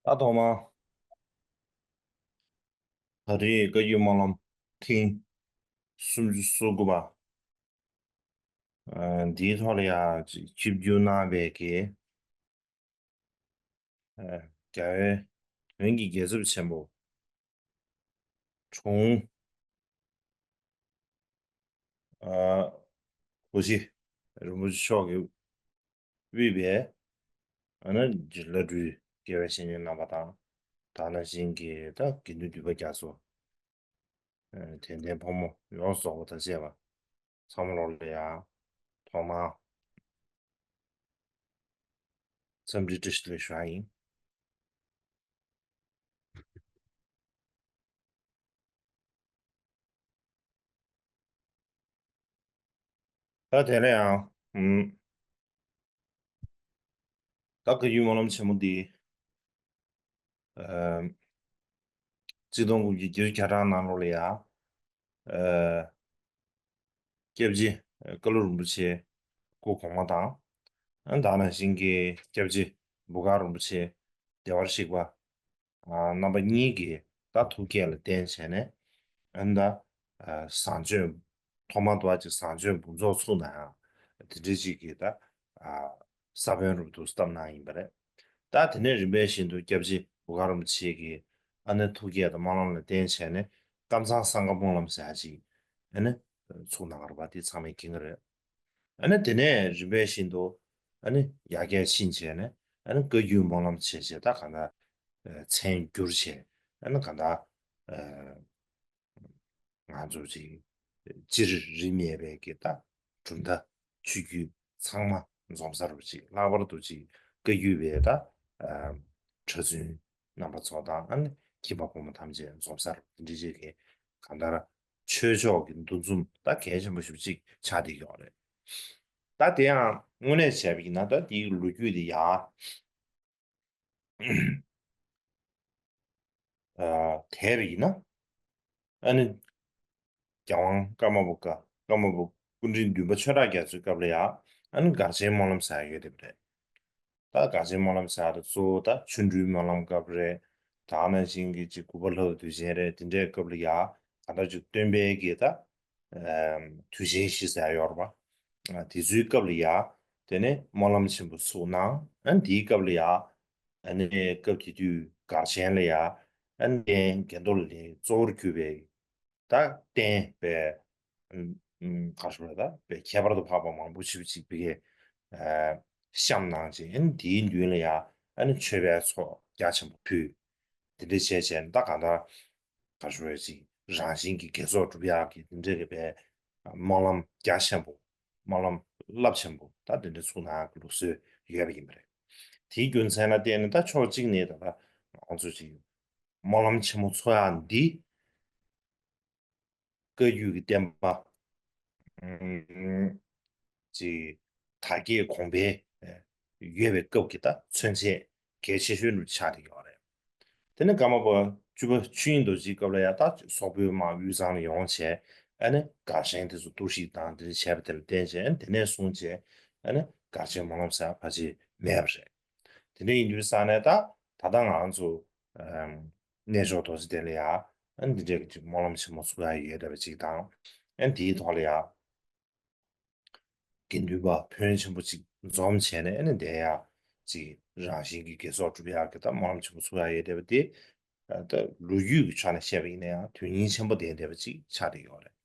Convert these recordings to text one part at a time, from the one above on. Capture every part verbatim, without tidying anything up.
ད་ཐོག་མར་ད་རེས་བཀའ་བརྒྱུད་སྨོན་ལམ་ཐེངས་སུམ་ཅུ་སོ་དགུ་པ། ཨ། འདིའི་ཐོག་ལ་ཡང་ཅིག་ཆིབས་བསྒྱུར་གནང་བའི་གི། ཨ། རྒྱལ་བའི་དོན་གྱི་རྒྱལ་ཚབ་ཆེན་པོ་དྲུང་ཨ། གུ་ཤྲི་རིན་པོ་ཆེ་མཆོག་གིས་དབུས་པའི་ཨ་ནི་བླ་སྤྲུལ་དགེ་བའི་བཤེས་གཉེན་རྣམ་པ་དང་། དེ་ནང་བཞིན་གྱི་ད་དགེ་འདུན་འདུས་པ་རྒྱ་མཚོ། ཨ། དད་ལྡན་ཕོ་མོ་ཡོངས་སུ་རྫོགས་པ་དང་བཅས་པ་ཚང་མ་ལོག་ལ་ཡང་ཐོག་མར་འཚམས་འདྲི་བཀྲ་ཤིས་བདེ་ལེགས་ཞུ་བ་ཡིན། ད་དེ་ལ་ཡང་། ཨུམ། ད་བཀའ་བརྒྱུད་སྨོན་ལམ་ཆེན་མོ་འདི། ཨ། གཅིག་སྟོང་དགུ་བརྒྱ་བརྒྱད་ཅུ་གྱ་གྲངས་ནང་ལོགས་ལ་ཡང་། ཨ། སྐྱབས་རྗེ་ཀ་ལུ་རིན་པོ་ཆེ་སྐུ་གོང་མ་དང་། ཨ། དེ་ནང་བཞིན་གྱི་སྐྱབས་རྗེ་འབོ་དཀར་རིན་པོ་ཆེ་བདེ་བར་གཤེགས་པ། ཨ། རྣམ་པ་གཉིས་ཀྱི་ད་ཐུགས་བསྐྱེད་ལ་བརྟེན་བྱས་ནས། ཨ་ནི་ད། ཨ། བཟང་སྤྱོད་ཐོག་མར་དུ་བ་ཅིག་བཟང་སྤྱོད་འབུམ་ཚོགས་ཚུགས་ནའང་དེ་འདྲའི་ཅིག་གི་ད། ཨ། ས་བོན་རུ་དུ་བཏབ་གནང་ཡིན་པ་རེད། ད་དེ་ནས་རིམ་པས་བཞིན་དུ་སྐྱབས་རྗེ་འབོ་དཀར་རིན་པོ་ཆེ་གི་ཨ་ནི་ཐུགས་བསྐྱེད་དང་སྨོན་ལམ་ལ་བརྟེན་བྱས་ནས་ཀམ་ཚང་སེང་གེ་སྨོན་ལམ་ཟེར་ཡ་ཅིག་ཨ་ནི་ཚུགས་གནང་བ་རེད་པ། དེ་ཚང་མས་མཁྱེན་གྱི་རེད། ཨ་ནི་དེ་ནས་རིམ་པས་བཞིན་དུ་ཨ་ནི་ཡར་རྒྱས་ཕྱིན་བྱས་ནས་ཨ་ནི་བཀའ་བརྒྱུད་སྨོན་ལམ་བྱས་བྱས་ད་གང་ལྟར། ཨ། མཚན་བསྒྱུར་བྱས། ཨ་ནི་གང་ལྟར། ཨ། ང་ཚོ་ཅིག་སྤྱིར་རིས་མེད་པའི་གི་ད་གྲུབ་མཐའ་ཆོས་བརྒྱུད་ཚང་མ་འཛོམས་ས་རུ་ཅིག་ལྷག་པར་དུ་ཅིག་བཀའ་བརྒྱུད་པའི་ད། ཨ། གྲྭ་བཙུན་རྣམ་པ་ཚོ་དང་། ཨ་ནི་ཁྱིམ་པ་ཕོ་མོ་ཐམས་ཅད་འཛོམས་ས་རུ་འདི་འདྲའི་ཅིག་གི་གང་ལྟར་ཆོས་ཕྱོགས་ཀྱི་འདུ་འཛོམས་ད་གལ་ཆེན་པོ་ཞེ་པོ་ཅིག་ཆགས་བསྡད་ཀྱི་ཡོད་རེད། ད་དེ་ཡང་དངོས་གནས་བྱས་པ་ཡིན་ན་ད་དེའི་ལོ་རྒྱུས་དེ་ཡང་། ཨ། དེབ་ཡིན་ན། ཨ་ནི། རྒྱལ་དབང་ཀརྨ་པ་ཀ་ཀརྨ་པ་སྐུ་ཕྲེང་བདུན་པ་ཆོས་གྲགས་རྒྱ་མཚོའི་སྐབས་ལ་ཡང་ཨ་ནི་གར་ཆེན་སྨོན་ལམ་ཟེར་ཡ་ཡོད་བསྡད་པ་རེད། ད་གར་ཆེན་སྨོན་ལམ་ཟེར་ཡ་དེ་གཙོ་བོ་ད་ཆོ་འཕྲུལ་སྨོན་ལམ་སྐབས་རེད། དེ་ནང་བཞིན་གྱི་ཅིག་གུས་པ་ལྷ་བ་དུས་ཆེན་རེད། དེ་འདྲའི་སྐབས་ལ་ཡང་ད་ལྟ་ཅིག་སྟོན་པའི་གི་ད། ཨམ། དུས་ཆེན་བཞི་ཟེར་ཡ་ཡོད་རེད་པ། ཨ། དེ་ཚོའི་སྐབས་ལ་ཡ། དེ་ནས་སྨོན་ལམ་ཆེན་པོ་ཚུགས་གནང་། ཨ་ནི་དེའི་སྐབས་ལ་ཡ། ཨ་ནི་སྐབས་དེ་དུས་གར་ཆེན་ལ་ཡ། ཨ་ནི་རྟེན་དགེ་མདོ་ལ་ལས་གཙོ་བོར་གྱུར་པའི་ད་རྟེན་པའི། ཨམ། ག་རེ་ཟེར་ད་པའི་ཁྱད་པར་དུ་འཕགས་པ་མང་པོ་ཞིག་ཅིག་པའི་གི། ཨ། བཤམས་གནང་བྱས། ཨ་ནི་དེའི་མདུན་ལ་ཡ་ཨ་ནི་མཆོད་པའི་ཚོགས་རྒྱ་ཆེན་པོ་ཕུལ། དེ་འདྲ་བྱས་བྱས་ནས་ད་གང་ལྟར། ག་རེ་ཟེར་ཅིག་རང་བཞིན་གྱི་དགེ་ཚོགས་སྒྲུབ་ཡག་གི་དེ་འདྲ་གི་པའི་སྨོན་ལམ་རྒྱ་ཆེན་པོ། སྨོན་ལམ་རླབས་ཆེན་པོ་ད་དེ་འདྲ་ཚུགས་གནང་གི་ལུགས་སྲོལ་ཡོད་པ་ཡིན་པ་རེད། དེའི་རྒྱུ་མཚན་ལ་བརྟེན་ནས་ད་ཕྱོགས་གཅིག་ནས་ད་ལྟ་ང་ཚོ་ཅིག་སྨོན་ལམ་ཆེན་མོ་ཚུགས་ཡག་འདི། བཀའ་བརྒྱུད་ཀྱི་བསྟན་པ། ཨམ། ཅིག་དར་རྒྱས་གོང་འཕེལ་ཡོད་པའི་སྐབས་ཀྱི་ད་མཚོན་བྱེད་གལ་ཆེ་ཤོས་ནུ་ཆགས་བསྡད་ཡོད་རེད། དེ་ནས་ཀརྨ་པ་བཅུ་པ་ཆོས་དབྱིངས་རྡོ་རྗེའི་སྐབས་ལ་ཡང་ད་སོག་པོའི་དམག་དབུས་གཙང་ལ་ཡོང་བྱས། ཨ་ནི་གར་ཆེན་དེ་ཚོ་གཏོར་བཤིག་དང་དེ་འདྲ་བྱས་པ་དེ་ལ་བརྟེན་བྱས། ཨ་ནི་དེ་ནས་བཟུང་བྱས་ཨ་ནི་གར་ཆེན་སྨོན་ལམ་ཟེར་ཕལ་ཆེར་མེད་པ་རེད། དེ་འདྲ་ཡིན་དུས་ས་ནས་ད་ད་ལྟ་ང་ཚོ། ཨམ། གནས་མཆོག་རྡོ་རྗེ་གདན་ལ་ཡ། ཨ་ནི་འདི་འདྲའི་གི་ཅིག་སྨོན་ལམ་ཆེན་མོ་ཚུགས་ཡ་ཡོད་བསྡད་པ་ཅིག་དང་། ཨ་ནི་དེའི་ཐོག་ལ་ཡ། དགེ་འདུན་པ་ཕོན་ཆེན་པོ་ཅིག་འཛོམས་བྱས་ནས་ཨ་ནི་འདིར་ཡ་ཅིག་རང་བཞིན་གྱི་དགེ་ཚོགས་སྒྲུབ་ཡག་གི་ད་སྨོན་ལམ་ཆེན་པོ་ཚུགས་ཡག་ཡོད་བསྡད་པ་དེ། ད་ལོ་རྒྱུས་ཀྱི་ཕྱོགས་ནས་བཤད་པ་ཡིན་ན་ཡང་དོན་སྙིང་ཆེན་པོ་ལྡན་བསྡད་པ་ཅིག་ཆགས་བསྡད་ཡོད་རེད།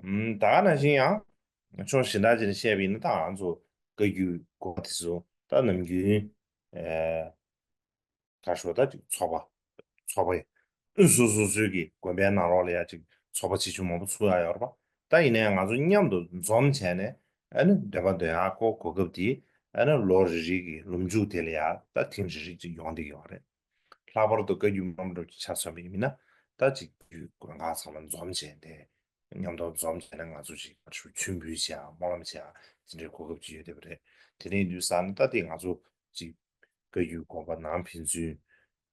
ཨམ། ད་ག་ནང་བཞིན་ཡང་ཕྱོགས་གཞན་དག་ཅིག་ནས་བཤད་པ་ཡིན་ན་ད་ང་ཚོ་བཀའ་བརྒྱུད་དགོན་པ་དེ་ཚོ་ད་ནམ་རྒྱུན། ཨེ། ག་རེ་ཟེར་ད་ཅིག་ཚོགས་པ། ཚོགས་པ་ཡིན། སོ་སོ་སོའི་གི་དགོན་པའི་ནང་ལོགས་ལ་ཡ་ཅིག་ཚོགས་པ་ཆེ་ཆུང་མང་པོ་ཚུགས་ཡ་ཡོད་རེད་པ། ད་ཡིན་ནའི་ང་ཚོ་མཉམ་དུ་འཛོམས་བྱས་ནས་ཨ་ནི་འདོན་པ་འདོན་ཡག་གོ་གོ་སྐབས་དེ་ཨ་ནི་ལོ་རེ་རེ་གི་ལོ་མཇུག་དེ་ལ་ཡ་ད་ཐེངས་རེ་རེ་ཅིག་ཡོང་བསྡད་ཡོད་རེད། ལྷག་པར་དུ་བཀའ་བརྒྱུད་སྨོན་ལམ་སྒྲུབ་ཀྱི་ཆ་མཚོན་པ་ཡིན་ན་ད་ཅིག་དགོན་ཁག་ཚང་མ་འཛོམས་བྱས་ཏེ། མཉམ་དུ་འཛོམས་བྱས་ནས་ང་ཚོ་ཅིག་མཆོད་འབུལ་བྱེད་ཡག་སྨོན་ལམ་བྱེད་ཡག་དེ་འདྲའི་གོ་སྐབས་ཅིག་ཡོད་བསྡད་པ་རེད། དེ་ནས་ཡིན་དུས་ས་ནི་ད་ལྟའི་ང་ཚོ་ཅིག་བཀའ་བརྒྱུད་དགོན་པ་ནང་ཕན་ཚུན་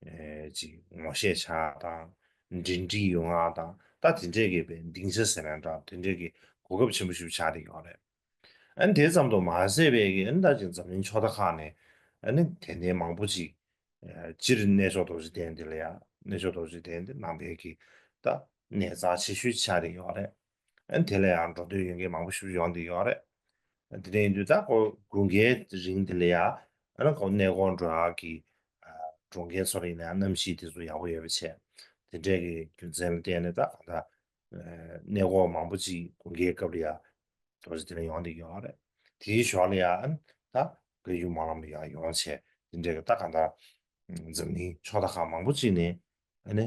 ཨེ་ཅིག་ངོ་ཤེས་ཆགས་དང་། འབྲེལ་འདྲིས་ཡོང་ཡག་དང་། ད་དེ་འདྲའི་གི་པའི་སྡིངས་ཆ་ཟེར་ན་འདྲ། དེ་འདྲའི་གི་གོ་སྐབས་ཆེན་པོ་ཞིག་ཆགས་བསྡད་ཡོད་རེད། ཨ་ནི་དེ་ཙམ་དུ་མ་ཟད་པའི་གི་ཨ་ནི་ད་ཅིག་འཛམ་གླིང་ཕྱོགས་མཐའ་ཁག་ནས་ཨ་ནི་དད་ལྡན་མང་པོ་ཅིག་ སྤྱིར་གནས་མཆོག་རྡོ་རྗེ་གདན་འདི་ལ་ཡང་གནས་མཆོག་རྡོ་རྗེ་གདན་འདི་ནང་པའི་གི་ད་གནས་རྩ་ཆེ་ཤོས་ཆགས་བསྡད་ཡོད་རེད། ཨ་ནི་དེ་ལ་ཡང་འགྲོ་འདོད་ཡོད་མཁན་མང་པོ་ཞིག་ཡོང་བསྡད་ཡོད་རེད། དེ་འདྲ་ཡིན་དུས་ད་ཁོ་དགུན་ཁའི་རིང་དེ་ལ་ཡང་ཨ་ནི་ཁོ་གནས་སྐོར་འགྲོ་ཡག་གི་འགྲོ་མཁན་ཚོ་ལ་ཡིན་ན་ཡང་གནམ་གཤིས་དེ་ཚོ་ཡག་པོ་ཡོད་པ་བྱས། དེ་འདྲའི་གི་རྒྱུ་མཚན་ལ་བརྟེན་ནས་ད་གང་ལྟར་གནས་སྐོར་མང་པོ་ཅིག་དགུན་ཁའི་སྐབས་ལ་ཡང་རྡོ་རྗེ་གདན་ལ་ཡོང་བསྡད་ཡོད་རེད། དེའི་ཞོར་ལ་ཡང་ཨ་ནི་ད་བཀའ་བརྒྱུད་སྨོན་ལམ་ལ་ཡང་ཡོང་བྱས་དེ་འདྲའི་གི་ད་གང་ལྟར་འཛམ་གླིང་ཕྱོགས་མཐའ་ཁག་མང་པོ་ཅིག་ནས་ཨ་ནི་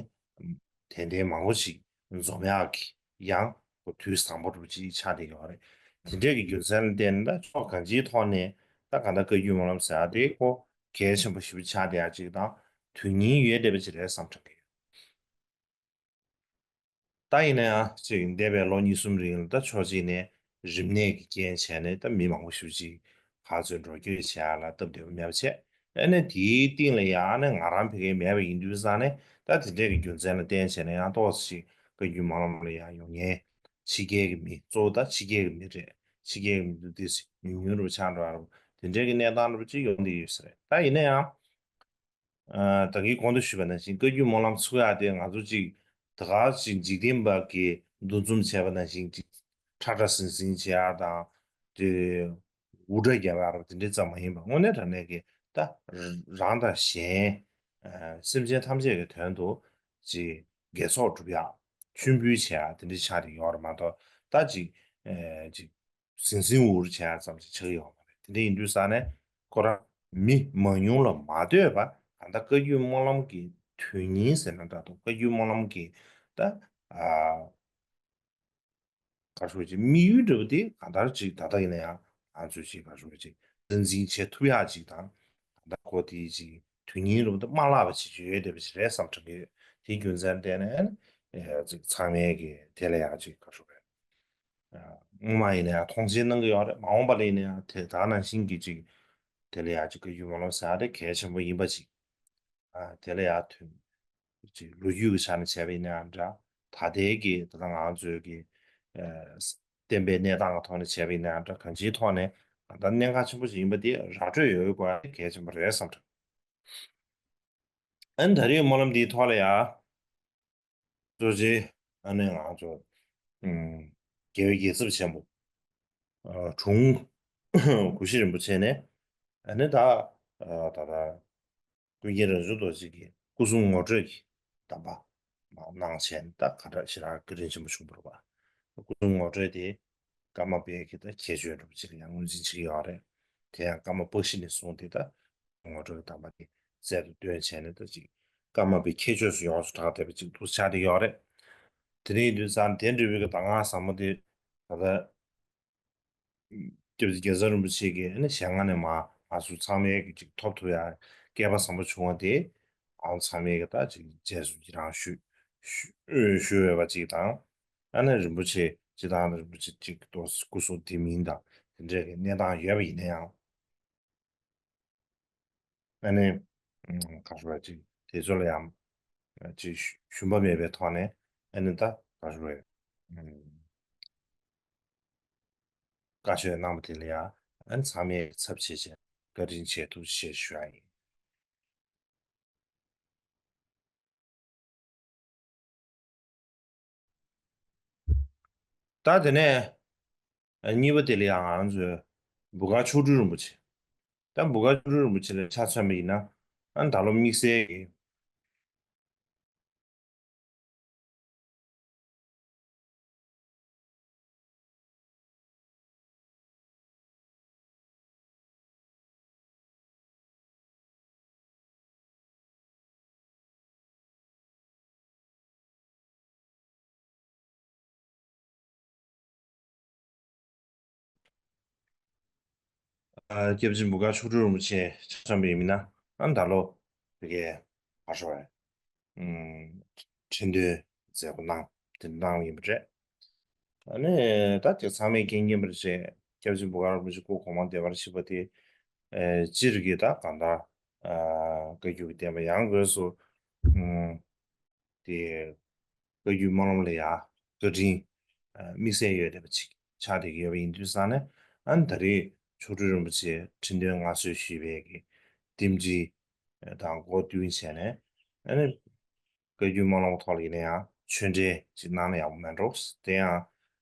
དད་ལྡན་མང་པོ་ཅིག་འཛོམས་ཡག་གི་ཡང་ཁོ་དུས་བཟང་པོ་འདྲ་པོ་ཅིག་ཆགས་བསྡད་ཡོད་རེད། དེ་འདྲའི་གི་རྒྱུ་མཚན་ལ་བརྟེན་ནས་ད་ཕྱོགས་གང་ཅིའི་ཐོག་ནས་ད་གང་ལྟར་བཀའ་བརྒྱུད་སྨོན་ལམ་ཟེར་ཡག་དེ་ཁོ་གལ་ཆེན་པོ་ཞེ་པོ་ཆགས་བསྡད་ཡག་ཅིག་དང་དོན་སྙིང་ཡོད་བསྡད་པ་ཅིག་རེད་བསམ་དྲན་གི་ཡོད། ད་ཡིན་ན་ཡང་ཅིག་འདས་པའི་ལོ་གཉིས་གསུམ་རིང་ལ་ད་ཕྱོགས་གཅིག་ནས་རིམས་ནད་ཀྱི་རྐྱེན་བྱས་ནས་ད་མི་མང་པོ་ཞེ་པོ་ཅིག་ཕར་ཚུར་འགྲོ་སྐྱོད་བྱེད་ཡག་ལ་སྟབས་བདེ་པོ་མེད་པ་བྱས། ཨ་ནི་དེའི་སྟེང་ལ་ཡང་ཨ་ནི་ང་རང་ཕ་གིར་མེད་པ་ཡིན་དུས་ཙང་ནས་ད་དེ་འདྲའི་གི་རྒྱུ་མཚན་ལ་བརྟེན་བྱས་ནས་ཡང་ཏོག་ཙམ་ཞིག་བཀའ་བརྒྱུད་སྨོན་ལམ་ལ་ཡང་ཡོང་མཁན་ཕྱི་རྒྱལ་གྱི་མི་གཙོ་བོ་ད་ཕྱི་རྒྱལ་གྱི་མི་རེད། ཕྱི་རྒྱལ་གྱི་མི་འདུག་དེ་ཉུང་ཉུང་རུ་ཆགས་འགྲོ་ཡག་རུ་དེ་འདྲའི་གི་གནས་སྟངས་རུ་ཅིག་ཡོང་བསྡད་ཡོད་ས་རེད། ད་ཡིན་ན་ཡང་། ད་གིན་གོང་དུ་ཞུས་པ་ནང་བཞིན་བཀའ་བརྒྱུད་སྨོན་ལམ་ཚུགས་ཡག་དེ་ང་ཚོ་ཅིག་ད་ག་ཅིག་འཇིག་རྟེན་པ་གིས་འདུ་འཛོམས་བྱས་པ་ནང་བཞིན་ཅིག་ཁྲ་ཁྲ་ཟིང་ཟིང་བྱེད་ཡག་དང་དེ་འུར་སྒྲ་རྒྱབ་ཡག་ར་དེ་འདྲའི་ཙམ་མ་ཡིན་པ་དངོས་གནས་དྲང་གནས་ཀྱི་ད་རང་དང་གཞན་སེམས་ཅན་ཐམས་ཅད་ཀྱི་དོན་དུ་ཅིག་དགེ་ཚོགས་སྒྲུབ་ཡག་མཆོད་འབུལ་བྱེད་ཡག་དེ་འདྲའི་ཆགས་ཏེ་ཡོད་རེད་མ་གཏོགས་ད་ཅིག་ཅིག་ཟིང་ཟིང་འུར་བྱེད་ཡག་ཙམ་ཞིག་ཆགས་ཀྱི་ཡོད་མ་རེད། དེ་འདྲ་ཡིན་དུས་ཙང་ནས་ཁོ་རང་མི་མང་ཉུང་ལ་མ་ལྟོས་པ་ད་ལྟ་བཀའ་བརྒྱུད་སྨོན་ལམ་གྱི་དོན་སྙིང་ཟེར་ན་འདྲ་འདུག་བཀའ་བརྒྱུད་སྨོན་ལམ་གྱི་ད་ཨ་ག་རེ་ཞུ་དགོས་ཅིག་དམིགས་ཡུལ་འདྲ་པོ་དེ་གང་ལྟར་ཅིག་ད་ལྟ་ཡིན་ན་ཡང་ང་ཚོས་ཅིག་ག་རེ་ཞུ་དགོས་ཅིག་སྟངས་འཛིན་བྱེད་ཐུབ་ཡག་ཅིག་དང་ད་ལྟ་ཁོ་དེའི་ཅིག་དོན་སྙིང་འདྲ་པོ་དེ་མ་བརླག་པ་བྱེད་རྒྱུ་ཡོད་བསྡད་པ་ཅིག་རེད་བསམ་དྲན་གྱི་ཡོད། དེའི་རྒྱུ་མཚན་བརྟེན་ནས་ཨ་ནི་ཅིག་ཚང་མས་ཀྱི་དེ་ལ་ཡང་ཅིག་ག་རེ་ཞུ་དགོས་རེད། སྔོན་མ་ཡིན་ན་ཡང་མཐོང་ཆེན་གནང་གི་ཡོད་རེད། མ་འོངས་པ་ལ་ཡིན་ན་ཡང་དེ་དག་ནང་བཞིན་གྱི་ཅིག་དེ་ལ་ཡང་ཅིག་བཀའ་བརྒྱུད་སྨོན་ལམ་ཟེར་ཡག་དེ་གལ་ཆེན་པོ་ཡིན་པ་ཅིག་ཨ་དེ་ལ་ཡང་དོན་ཅིག་ལོ་རྒྱུས་ཀྱི་ཆ་ནས་བྱས་པ་ཡིན་ན་ཡང་འདྲ། ད་ལྟའི་གི་ད་ལྟ་ང་ཚོའི་གི་ཨ་བསྟན་པའི་གནས་སྟངས་ཀྱི་ཐོག་ནས་བྱས་པ་ཡིན་ན་ཡང་འདྲ། གང་ཅིའི་ཐོག་ནས་ད་ལྟ་གནད་འགག་ཆེན་པོ་ཞིག་ཡིན་པ་དེ་ར་སྤྲོད་ཡོད་དགོས་ཡག་དེ་གལ་ཆེན་པོ་རེད་བསམ་དྲན། ཨ་ནི་ད་རེས་སྨོན་ལམ་འདིའི་ཐོག་ལ་ཡང་། གཙོ་ཆེ་ཨ་ནི་ང་ཚོ་ཨུམ་རྒྱལ་བའི་རྒྱལ་ཚབ་ཆེན་པོ་ཨ་དྲུང་གུ་ཤྲི་རིན་པོ་ཆེ་ནས་ཨ་ནི་ད་ཨ་ད་ལྟ་ཀུན་མཁྱེན་རབ་འབྱམས་རྡོ་རྗེ་གི་སྐུ་གསུང་ངོ་སྤྲོད་ཀྱི་གདམས་པ་མ་གནང་བྱས་ནས་ད་ག་འདྲ་ཞེ་དྲག་བཀའ་དྲིན་ཆེན་པོ་བྱུང་བ་རེད་པ། སྐུ་གསུང་ངོ་སྤྲོད་དེ་ཀརྨ་པའི་གི་ད་ཁྱད་ཆོས་འདྲ་པོ་ཅིག་ལ་ཡང་ངོས་འཛིན་བྱེད་ཀྱི་ཡོད་རེད། དེ་ཡང་ཀརྨ་པཀྵི་ནས་བཟུང་སྟེ་ད་ངོ་སྤྲོད་ཀྱི་གདམས་པ་དེ་རྩལ་དུ་བཏོན་བྱས་ནས་ད་ཅིག་ཀརྨ་པའི་ཁྱད་ཆོས་སུ་ཡོངས་སུ་གྲགས་བསྡད་པ་ཅིག་ཏུ་ཆགས་བསྡད་ཡོད་རེད། དེ་འདྲ་ཡིན་དུས་ཙང་དེ་འདྲ་བའི་གི་གདམས་ངག་ཟབ་མོ་དེ་ད་ལྟ་སྐྱབས་རྗེ་རྒྱལ་ཚབ་རིན་པོ་ཆེ་གིས་ཨ་ནི་ཞལ་སྔ་ནས་མར་ང་ཚོ་ཚང་མས་ཀྱི་ཅིག་ཐོབ་ཐུབ་ཡག་སྐལ་པ་བཟང་པོ་བྱུང་བ་དེ་ཨང་ཚང་མས་ཀྱི་ད་ཅིག་རྗེས་སུ་ཡི་རང་ཞུ་ཞུ་ཞུ་འོས་པ་ཅིག་དང་། ཨ་ནི་རིན་པོ་ཆེ་སྤྱི་བཏང་རིན་པོ་ཆེ་ཅིག་ཏུ་སྐུ་གཟུགས་བདེ་མིན་དང་དེ་འདྲའི་གི་གནས་སྟངས་ཡོད་པ་ཡིན་ན་ཡང་། ཨ་ནི་ག་རེ་ཞུ་དགོས་ཅིག་དེ་ཚོ་ལ་ཡང་ཅིག་ཞུམ་པ་མེད་པའི་ཐོག་ནས་ཨ་ནི་ད་ག་རེ་ཞུ་དགོས་བཀའ་ཆོས་གནང་བ་དེ་ལ་ཡང་ཨ་ནི་ཚང་མས་ཚབ་བྱེད་བྱས་བཀའ་དྲིན་ཆེ་ཐུགས་རྗེ་ཆེ་ཞུ་ཡ་ཡིན། ད་དེ་ནས་གཉིས་པ་དེ་ལ་ཡང་ང་ཚོས་བུ་ག་མཆོག་སྤྲུལ་རིན་པོ་ཆེ། ད་བུ་ག་མཆོག་སྤྲུལ་རིན་པོ་ཆེ་ལ་ཆ་མཚོན་པ་ཡིན་ན་ཨ་ད་ལོ་དམིགས་བསལ་གྱི་ཨ་སྐྱབས་རྗེ་འབུམ་དཀར་མཆོག་སྤྲུལ་རིན་པོ་ཆེ་ཆ་མཚོན་པ་ཡིན་ན་ཨ་ད་ལོ་བོད་སྐད་ཧ་ཧྲོ་བའི་ཁྲི་འདོན་མཛད་སྒོ་གནང་དེ་གནང་ཡིན་པ་རེད། ཨ་ནི་ད་དེ་ཚང་མས་མཁྱེན་མཁྱེན་པ་རེད། སྐྱབས་རྗེ་འབུམ་དཀར་རིན་པོ་ཆེ་སྐུ་གོང་མ་བདེ་བར་གཤེགས་པ་དེ་སྤྱིར་གྱི་ད་གང་ལྟར་བཀའ་བརྒྱུད་ཀྱི་བསྟན་པ་ཡང་སྒོས་སུ་དེ་བཀའ་བརྒྱུད་སྨོན་ལམ་ལ་ཡང་བཀའ་དྲིན་དམིགས་བསལ་ཡོད་བསྡད་པ་ཅིག་ཆགས་བསྡད་ཀྱི་ཡོད་པ་ཡིན་དུས་ཙང་ནས་ཨ་ནི་ད་རེས་མཆོག་སྤྲུལ་རིན་པོ་ཆེ་ཁྲི་འདོན་མངའ་གསོལ་ཞུས་པའི་གི་རྟེན་འབྲེལ་ དང་སྒོ་བསྟུན་བྱས་ནས་ཨ་ནི་བཀའ་བརྒྱུད་སྨོན་ལམ་ཐོག་ལ་ཡིན་ན་ཡང་ཆོས་འབྲེལ་ཅིག་གནང་ན་ཡག་པོ་མེད་འགྲོ། དེ་ཡང་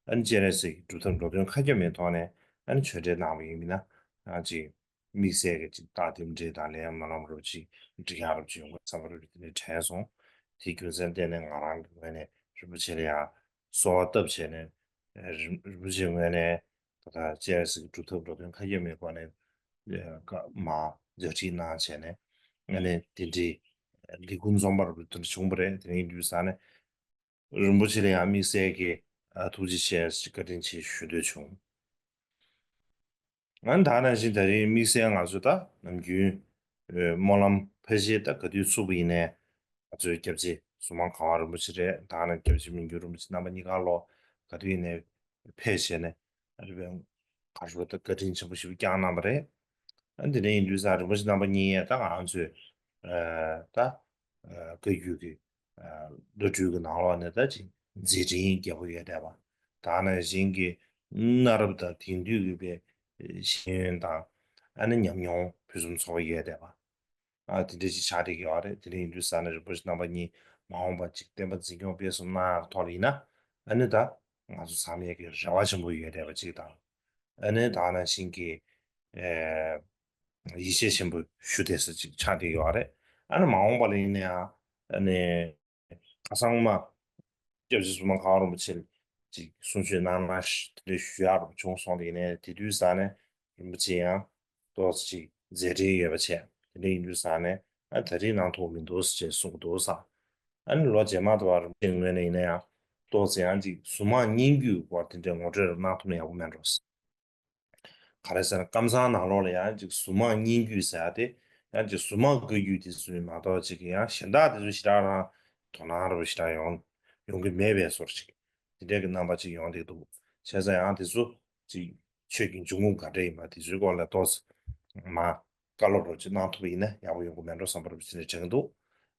ཨ་ནི་སྤྱན་རས་གཟིགས་གི་སྒྲུབ་ཐབས་འགྲོ་དོན་མཁའ་ཁྱབ་མའི་ཐོག་ནས་ཨ་ནི་ཆོས་འབྲེལ་གནང་བ་ཡིན་མིན་ན་ཡང་ཅིག་དམིགས་བསལ་གྱི་ཅིག་རྟགས་དེ་འདྲ་དང་ལས་སྨོན་ལམ་རུ་ཅིག་འགྲིག་ཡག་རུ་ཅིག་ཡོང་གི་བསམ་པ་རུ་དེ་ནས་དྲན་སོང་། དེ་རྒྱུ་མཚན་བརྟེན་ནས་ང་རང་གི་ངོས་ནས་རིན་པོ་ཆེ་ལ་ཡང་གསོལ་བ་བཏབ་བྱས་ནས་རིན་རིན་པོ་ཆེའི་ངོས་ནས་ད་ལྟ་སྤྱན་རས་གཟིགས་ཀྱི་སྒྲུབ་ཐབས་འགྲོ་དོན་མཁའ་ཁྱབ་མའི་སྒོ་ནས་ཀ་མ་ཛ་དྲིལ་གནང་བྱས་ནས་ཨ་ནི་དེ་འདྲའི་ལས་འགུལ་འཛོམས་པ་རུ་དེ་འདྲ་བྱུང་བ་རེད། དེ་ཡིན་དུས་ཙང་ནས་རིན་པོ་ཆེ་ལ་ཡང་དམིགས་བསལ་གྱི་ཨ་ཐུགས་རྗེ་ཆེ་ཞེས་བཀའ་དྲིན་ཆེ་ཞུ་འདོད་བྱུང་། ང་ད་ནང་བཞིན་ད་རིང་དམིགས་བསལ་ང་ཚོ་ད་ནམ་རྒྱུན་ཨེ་སྨོན་ལམ་ཕལ་ཆེར་ད་ག་དུས་ཚུགས་པ་ཡིན་ནའི་ང་ཚོའི་སྐྱབས་རྗེ་ཟུར་མང་གང་བ་རིན་པོ་ཆེ་རེད། ད་ནང་སྐྱབས་རྗེ་མི་འགྱུར་རིན་པོ་ཆེ་རྣམ་པ་གཉིས་ཀ་ལོ་ག་དུས་ཡིན་ནའི་ཕེབས་བྱས་ནས་ཨ་རི་བའི་གར་ཞུ་བ་ད་བཀའ་དྲིན་ཆེན་པོ་ཞེ་པོ་བསྐྱངས་གནང་བ་རེད། ཨ་འདི་འདྲ་ཡིན་དུས་ཙང་རིན་པོ་ཆེ་རྣམ་པ་གཉིས་ད་ང་ཚོས་ཨ་ད་ཨ་བཀའ་བརྒྱུད་ཀྱི་ཨ་བླ་སྤྲུལ་གྱི་ནང་ལོགས་ནས་ད་ཅིག་མཛད་འཕྲིན་རྒྱས་པོ་ཡོད་བསྡད་པ། ད་ནང་བཞིན་གྱི་གནའ་རབས་དང་དེང་དུས་ཀྱི་པའི་ཤེས་ཡོན་དང་ཨ་ནི་ཉམས་མྱོང་ཕུན་སུམ་ཚོགས་པ་ཡོད་བསྡད་པ། ཨ་དེ་འདྲ་ཅིག་ཆགས་བསྡད་ཀྱི་ཡོད་རེད། དེ་འདྲ་ཡིན་དུས་ཙང་ནས་རིན་པོ་ཆེ་རྣམ་པ་གཉིས་མ་འོངས་པ་ཅིག་བསྟན་པ་འཛིན་སྐྱོང་སྤེལ་གསུམ་གནང་ཡག་ཐོག་ལ་ཡིན་ན་ཨ་ནི་ད་ང་ཚོ་ཚང་མས་ཀྱི་རེ་བ་ཆེན་པོ་ཡོད་བསྡད་པ་ཅིག་དང་། ཨ་ནི་ད་ནང་བཞིན་གྱི་ཨེ་ཡིད་ཆེས་ཆེན་པོ་ཞུ་བསྡད་ས་ཅིག་ཆགས་བསྡད་ཀྱི་ཡོད་རེད། ཨ་ནི་མ་འོངས་པ་ལ་ཡིན་ན་ཡང་ཨ་ནི་ཁ་སང་མ་སྐྱབས་རྗེ་ཟུར་མང་གང་བ་རིན་པོ་ཆེ་ལ་ཅིག་གསུང་ཆོས་གནང་གནང་ཞུ་དེ་འདྲ་ཞུ་ཡག་རུ་བྱུང་སོང་། དེ་ནས་དེ་དུས་ཙང་ནས་རིན་པོ་ཆེ་ཡང་ཏོག་ཙམ་ཅིག་མཛད་འཕྲིན་ཡོད་པ་བྱས། དེ་འདྲ་ཡིན་དུས་ཙང་ནས་ཨ་ད་རེས་གནང་ཐུབ་མི་འདུག་ཟེར་ཅིག་གསུང་གི་འདུག་ས། ཨ་ནི་ལོ་རྗེས་མ་དུ་བ་རིན་པོ་ཆེའི་ངོས་ནས་ཡིན་ན་ཡང་ཏོག་ཙམ་ཡང་ཅིག་ཟུར་མང་སྙན་བརྒྱུད་སྐོར་དེ་འདྲའི་ངོ་སྤྲོད་རུ་གནང་ཐུབ་ན་ཡག་པོ་མེད་འགྲོ། ག་རེ་ཟེར་ན་ཀམ་ཚང་ནང་ལོགས་ལ་ཡང་ཅིག་ཟུར་མང་སྙན་བརྒྱུད་ཟེར་ཡ་དེ་ཡང་ཅིག་ཟུར་མང་བཀའ་བརྒྱུད་དེ་ཚོ་མ་གཏོགས་ཅིག་ཡང་གཞན་དག་དེ་ཚོ་ཞེ་དྲག་རང་དོ་སྣང་རུ་ཞེ་དྲག་ཡོང་ཡོང་གི་མེད་པའི་བཟོ་འདྲ་ཅིག་དེ་འདྲའི་གི་རྣམ་པ་ཅིག་ཡོང་བསྡད་འདུག་བྱས་ཙང་ཡང་དེ་ཚོ་ཅིག་ཆོས་ཀྱི་འབྱུང་ཁུངས་ག་འདྲ་ཡིན་པ་དེ་ཚོའི་སྐོར་ལ་ཏོག་ཙམ་མ་བཀའ་སློབ་རོགས་ཅིག་གནང་ཐུབ་པ་ཡིན་ན་ཡག་པོ་ཡོང་གི་མེད་འགྲོ་བསམ་པ་རུ་ཅིག་ནས་དྲན་གི་འདུག་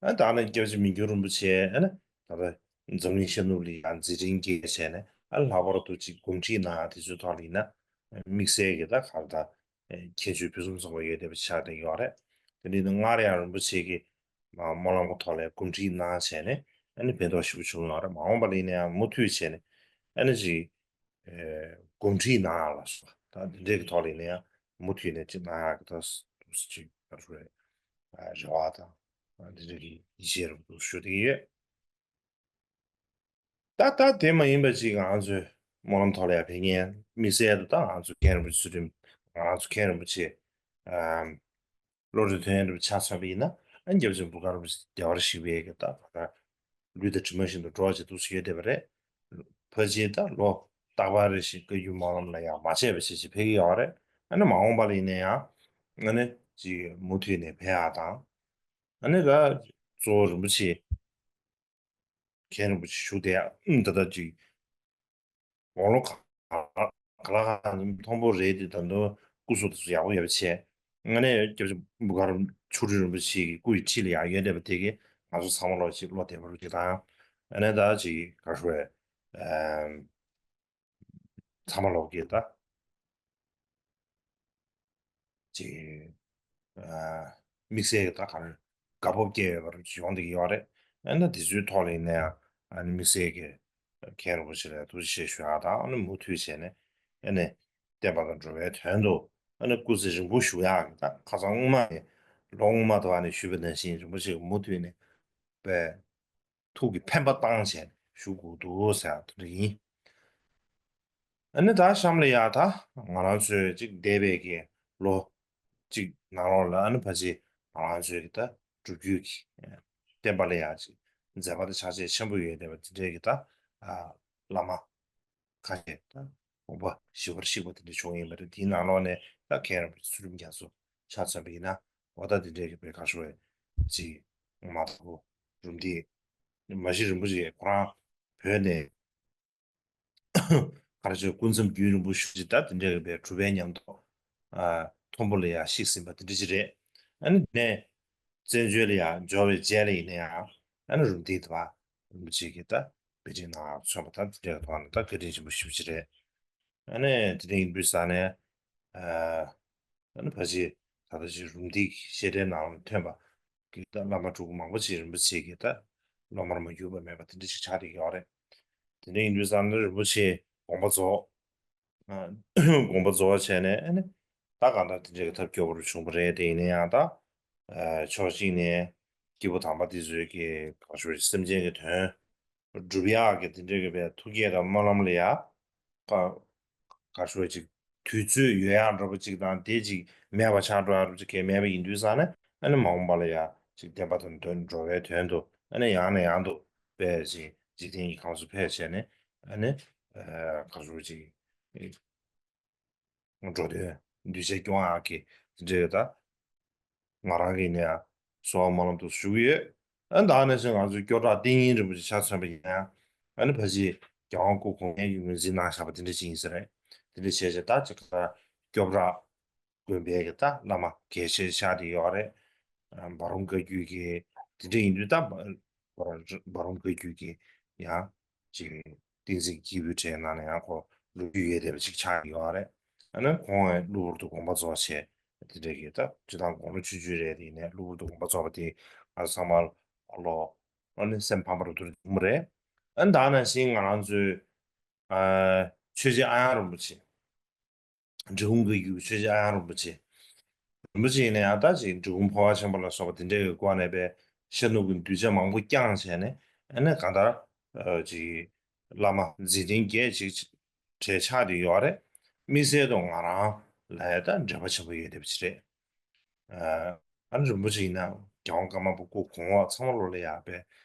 ཨ་ད་ནི་སྐྱབས་རྗེ་མི་འགྱུར་རིན་པོ་ཆེ་ཨ་ནི་ད་ལྟ་འཛམ་གླིང་ཤར་ནུབ་ལ་ཡང་མཛད་འཕྲིན་སྐྱེལ་བྱས་ནས་ཨ་ལྷག་པར་དུ་ཅིག་དགོངས་ཁྲིད་གནང་ཡ་དེ་ཚོའི་ཐོག་ལ་ཡིན་ན་དམིགས་བསལ་གྱི་ད་ག་རེ་ད་ཁྱད་ཆོས་ཕུན་སུམ་ཚོགས་པ་ཡོད་བསྡད་པ་ཆགས་བསྡད་ཡོད་རེད། དེ་འདྲ་ཡིན་ན་སྔར་ཡང་རིན་པོ་ཆེ་གིས་མ་སྨོན་ལམ་གྱི་ཐོག་ལ་དགོངས་ཁྲིད་གནང་བྱས་ནས་ཨ་ནི་ཕན་ཐོགས་ཞེ་པོ་བྱུང་ཡོད་རེད། མ་འོངས་པ་ལ་ཡིན་ན་ཡང་མུ་མཐུད་བྱས་ནས་ཨ་ནི་ཅིག་ཨེ་དགོངས་ཁྲིད་གནང་ཡ་ལ་སོགས་ད་འདི་འདྲའི་གི་ཐོག་ལ་ཡིན་ན་ཡང་མུ་མཐུད་ནས་ཅིག་གནང་ཡ་གི་ད་ཅིག་ང་ཚོའི་རེ་བ་དང་འདི་འདྲའི་གི་ཡིད་ཆེས་རབ་ཏུ་ཞུ་བསྡད་ཡོད། ད་ལྟ་དེ་མ་ཡིན་པ་ཅིག་ང་ཚོའི་སྨོན་ལམ་ཐོག་ལ་ཡང་ཕེབས་མཁན་དམིགས་བསལ་དུ་ད་ང་ཚོ་མཁན་རིན་པོ་ཆེ་ཚུལ་ཁྲིམས་ང་ཚོ་མཁན་རིན་པོ་ཆེ་ཨམ་བློ་གྲོས་དོན་ཡོད་པ་ཆ་མཚོན་པ་ཡིན་ན་ཨ་སྐྱབས་རྗེ་འབུམ་དཀར་རིན་པོ་ཆེ་བདེ་བར་གཤེགས་པའི་གི་ད་ད་ལུས་དང་གྲིབ་མ་བཞིན་དུ་འགྲོགས་བྱས་འདུག་སེ་ཡོད་བསྡད་པ་རེད། ཕལ་ཆེར་ད་ལོ་རྟག་པར་རེ་བཞིན་བཀའ་བརྒྱུད་སྨོན་ལམ་ལ་ཡང་མ་ཆད་པ་བྱས་བྱས་ཕེབས་ཀྱི་ཡོད་རེད། ཨ་ནི་མ་འོངས་པ་ལ་ཡིན་ན་ཡང་ཨ་ནི་ཅིག་མུ་མཐུད་ནས་ཕེབས་ཡག་དང་། ཨ་ནི་ད་གཙོ་བོ་རིན་པོ་ཆེ་མཁན་རིན་པོ་ཆེ་བཞུགས་བསྡད་ཡ་ཨུམ་ད་ལྟ་ཅིག་དགུང་ལོ་ག་ག་ལ་གང་མཐོན་པོ་རེད་དེ། ད་དུང་སྐུ་གཟུགས་དེ་ཚོ་ཡག་པོ་ཡོད་པ་བྱས། ཨ་ནི་སྐྱབས་རྗེ་འབུམ་དཀར་མཆོག་སྤྲུལ་རིན་པོ་ཆེ་གི་སྐུ་ཡི་འཁྲིས་ལ་ཡང་ཡོད་བསྡད་པ་དེ་གིས་ང་ཚོ་ཚང་མ་ལོག་ཅིག་བློ་བདེ་བོ་ཅིག་དང་། ཨ་ནི་ད་ཅིག་ག་རེ་ཟེར་ཨམ་ཚང་མ་ལོག་གིས་ད་ཅིག་ཨ་དམིགས་བསལ་གྱི་ད་ག་རེ་དགའ་སྤོབས་སྐྱེ་ཡོད་པ་རུ་ཅིག་ཡོང་བསྡད་ཀྱི་ཡོད་རེད། ཨ་ནི་དེ་ཚོའི་ཐོག་ལ་ཡིན་ན་ཡང་ཨ་ནི་དམིགས་བསལ་གྱི་མཁན་རིན་པོ་ཆེ་ལ་ཐུགས་རྗེ་ཆེ་ཞུ་ཡག་དང་། ཨ་ནི་མུ་མཐུད་བྱས་ནས་ཨ་ནི་བསྟན་པ་དང་འགྲོ་བའི་དོན་དུ་ཨ་ནི་སྐུ་ཚེ་རིང་པོ་བཞུགས་ཡག་གི་ད་ཁ་སང་སྔོན་མ་ནས་ལོ་སྔོན་མ་དུ་ནས་ཞུས་པ་ནང་བཞིན་རིན་པོ་ཆེ་གིས་མུ་མཐུད་ནས་པའི་ཐུགས་ཀྱི་འཕེན་པ་བཏང་བྱས་བཞུགས་དགོས་འདུག་ཟེར་ཡག་དེ་འདྲ་ཡིན། ཨ་ནི་ད་གཤམ་ལ་ཡ་ད་ང་རང་ཚོའི་ཅིག་འདས་པའི་གི་ལོ་ཅིག་ནང་ལོགས་ལ་ཨ་ནི་ཕལ་ཆེར་ང་རང་ཚོའི་གི་ད་སྒྲུབ་བརྒྱུད་ཀྱི་བསྟན་པ་ལ་ཡ་ཅིག་མཛད་པ་དང་ཕྱག་རྗེས་ཆེན་པོ་ཡོད་བསྡད་པ་དེ་འདྲའི་གི་ད་ཨ་བླ་མ་ཁ་ཤས་ད་དགོངས་པ་ཞི་བར་གཤེགས་པ་དེ་འདྲ་བྱུང་ཡིན་པ་རེད། དེའི་ནང་ལོགས་ནས་ད་མཁན་རིན་པོ་ཆེ་ཚུལ་ཁྲིམས་རྒྱ་མཚོ་ཆ་མཚོན་པ་ཡིན་ན་འོ་ད་དེ་འདྲའི་གི་བའི་ག་ཤོ་བའི་ཅིག་མ་དག་པོ་རུམ་བཏེག་མ་གཞི་རིན་པོ་ཆེ་ཁོ་རང་བོད་ནས་ག་རེ་ཟེར་སྐུ་མཚམས་རྒྱུན་རིང་པོ་བཞུགས་ཅིག་ད་དེ་འདྲ་གི་བའི་གྲུབ་པའི་ཉམས་རྟོགས་ཨ་མཐོན་པོ་ལ་ཡང་གཤེགས་ཟིན་པ་དེ་འདྲ་ཅིག་རེད། ཨ་ནི་ནས་བཙན་བྱོལ་ལ་ཡང་འབྱོར་བའི་རྗེས་ལ་ཡིན་ན་ཡང་ཨ་ནི་རུམ་བཏེག་དེ་བ་རིན་པོ་ཆེ་གི་ད་དཔེ་ཁྲིད་གནང་མཚོན་པ་ད་དེ་འདྲ་གི་ཐོག་ནས་ད་བཀའ་དྲིན་ཆེན་པོ་ཞེ་པོ་ཅིག་རེད། ཨ་ནི་དེ་འདྲ་ཡིན་དུས་ཙང་ནས་ཨ་ཨ་ནི་ཕལ་ཆེར་ད་ལྟ་ཅིག་རུམ་བཏེག་བཤད་གྲྭའི་ནང་ལ་ཐོན་པ། གི་ད་བླ་མ་སྤྲུལ་སྐུ་མང་པོ་ཅིག་རིན་པོ་ཆེ་གི་ད་སློབ་མར་མ་གྱུར་པ་མེད་པ་དེ་འདྲ་ཞིག་ཆགས་བསྡད་ཡོད་རེད། དེ་འདྲ་ཡིན་དུས་ཙང་ནི་རིན་པོ་ཆེ་དགོངས་པ་རྫོགས། ཨ་དགོངས་པ་རྫོགས་བྱས་ནས་ཨ་ནི་ད་གང་ལྟར་དེ་འདྲའི་གི་ཐབས་སྐྱོ་པོར་བྱུང་བ་རེད། དེ་ཡིན་ན་ཡང་ད་ཨ་ཕྱོགས་གཅིག་ནས་སྐྱེས་བུ་དམ་པ་དེ་ཚོའི་གི་གང་ཞུ་སེམས་ཅན་གྱི་དོན་སྒྲུབ་ཡག་གི་དེ་འདྲའི་གི་བའི་ཐུགས་བསྐྱེད་དང་སྨོན་ལམ་ལ་ཡ་ག་ག་ཞུ་ཅིག་དུས་ཚོད་ཡོལ་ཡག་འདྲ་པོ་ཅིག་དང་དེ་ཅིག་མེད་པ་ཆགས་འགྲོ་ཡག་འདྲ་པོ་ཅིག་གས་མེད་པ་ཡིན་དུས་ཙང་ནས་ཨ་ནི་མ་འོངས་པ་ལ་ཡ་ཅིག་བསྟན་པ་དང་དོན་འགྲོ་བའི་དོན་དུ་ཨ་ནི་ཡང་ནས་ཡང་དུ་དཔེ་ཅིག་འཇིག་རྟེན་གྱི་ཁམས་སུ་ཕེབས་བྱས་ནས་ཨ་ནི་ག་ཞུ་ཅིག་འགྲོ་དོན་གདུལ་བྱ་སྐྱོང་ཡག་གི་དེ་འདྲའི་ད་ང་རང་གིས་ནས་གསོལ་བ་སྨོན་ལམ་དུ་ཞུ་གི་ཡོད། ཨ་ད་ནས་བཟུང་ང་ཚོའི་སྐྱོ་བྲག་གཏན་ཉིན་རིན་པོ་ཆེ་ཆ་མཚོན་པ་ཡིན་ན་ཨ་ནི་ཕ་གི་རྒྱལ་དབང་སྐུ་གོང་མའི་ངོས་འཛིན་གནང་བཞག་པ་དེ་འདྲ་ཅིག་ཡིན་ས་རེད། དེ་འདྲ་བྱས་བྱས་ད་ཅིག་ད་སྐྱོ་བྲག་དགོན་པའི་གི་ད་བླ་མ་གལ་ཆེ་ཆགས་བསྡད་ཡོད་རེད། ཨ་འབའ་རོམ་བཀའ་བརྒྱུད་ཀྱི་དེ་འདྲ་ཡིན་དུས་ད་འབའ་འབའ་རོམ་བཀའ་བརྒྱུད་ཀྱི་ཡང་ཅིག་བསྟན་འཛིན་སྐྱེས་བུའི་གྲས་ནང་ནས་ཡང་ཁོ་ལོ་རྒྱུས་ཡོད་བསྡད་པ་ཅིག་ཆགས་ཡོད་རེད། ཨ་ནི་ཁོང་ཡང་གློ་བུར་དུ་དགོངས་པ་རྫོགས་བྱས་དེ་འདྲ་གི་ད་སྤྱིར་བཏང་དགུང་ལོ་ཆུང་ཆུང་རེད། དེ་ཡིན་ནའི་གློ་བུར་དུ་དགོངས་པ་རྫོགས་པ་དེ་ང་ཚོ་ཚང་མ་ལོ་ཨ་ནི་སེམས་ཕམ་པ་རུ་ཐུར་ཐུང་མ་རེད། ཨ་ནི་ད་ནང་བཞིན་ང་རང་ཚོའི་ཨ་ཆོས་རྗེ་ཨ་ཡང་རིན་པོ་ཆེ། འབྲི་གུང་བཀའ་བརྒྱུད་ཆོས་རྗེ་ཨ་ཡང་རིན་པོ་ཆེ། རིན་པོ་ཆེ་ཡིན་ན་ཡང་ད་ཅིག་འབྲི་གུང་འཕོ་བ་ཆེན་པོ་ལ་སོགས་པ་དེ་འདྲའི་སྐོར་ནས་པའི་ཤར་ནུབ་ཀྱི་གདུལ་བྱ་མང་པོ་བསྐྱངས་བྱས་ནས་ཨ་ནི་གང་ལྟར་ཨ་ཅིག་བླ་མ་མཛད་བདུན་བརྒྱད་ཅིག་གྲས་ཆགས་བསྡད་ཡོད་རེད། དམིགས་བསལ་དུ་ང་རང་ལ་ཡང་ད་འབྲེལ་བ་ཆེན་པོ་ཡོད་བསྡད་པ་ཅིག་རེད། ཨ་ཨ་ནི་རིན་པོ་ཆེ་ཡིན་ན་རྒྱལ་དབང་ཀརྨ་པ་སྐུ་གོང་འོག་ཚང་མ་ལོ་ལ་ཡང་པའི་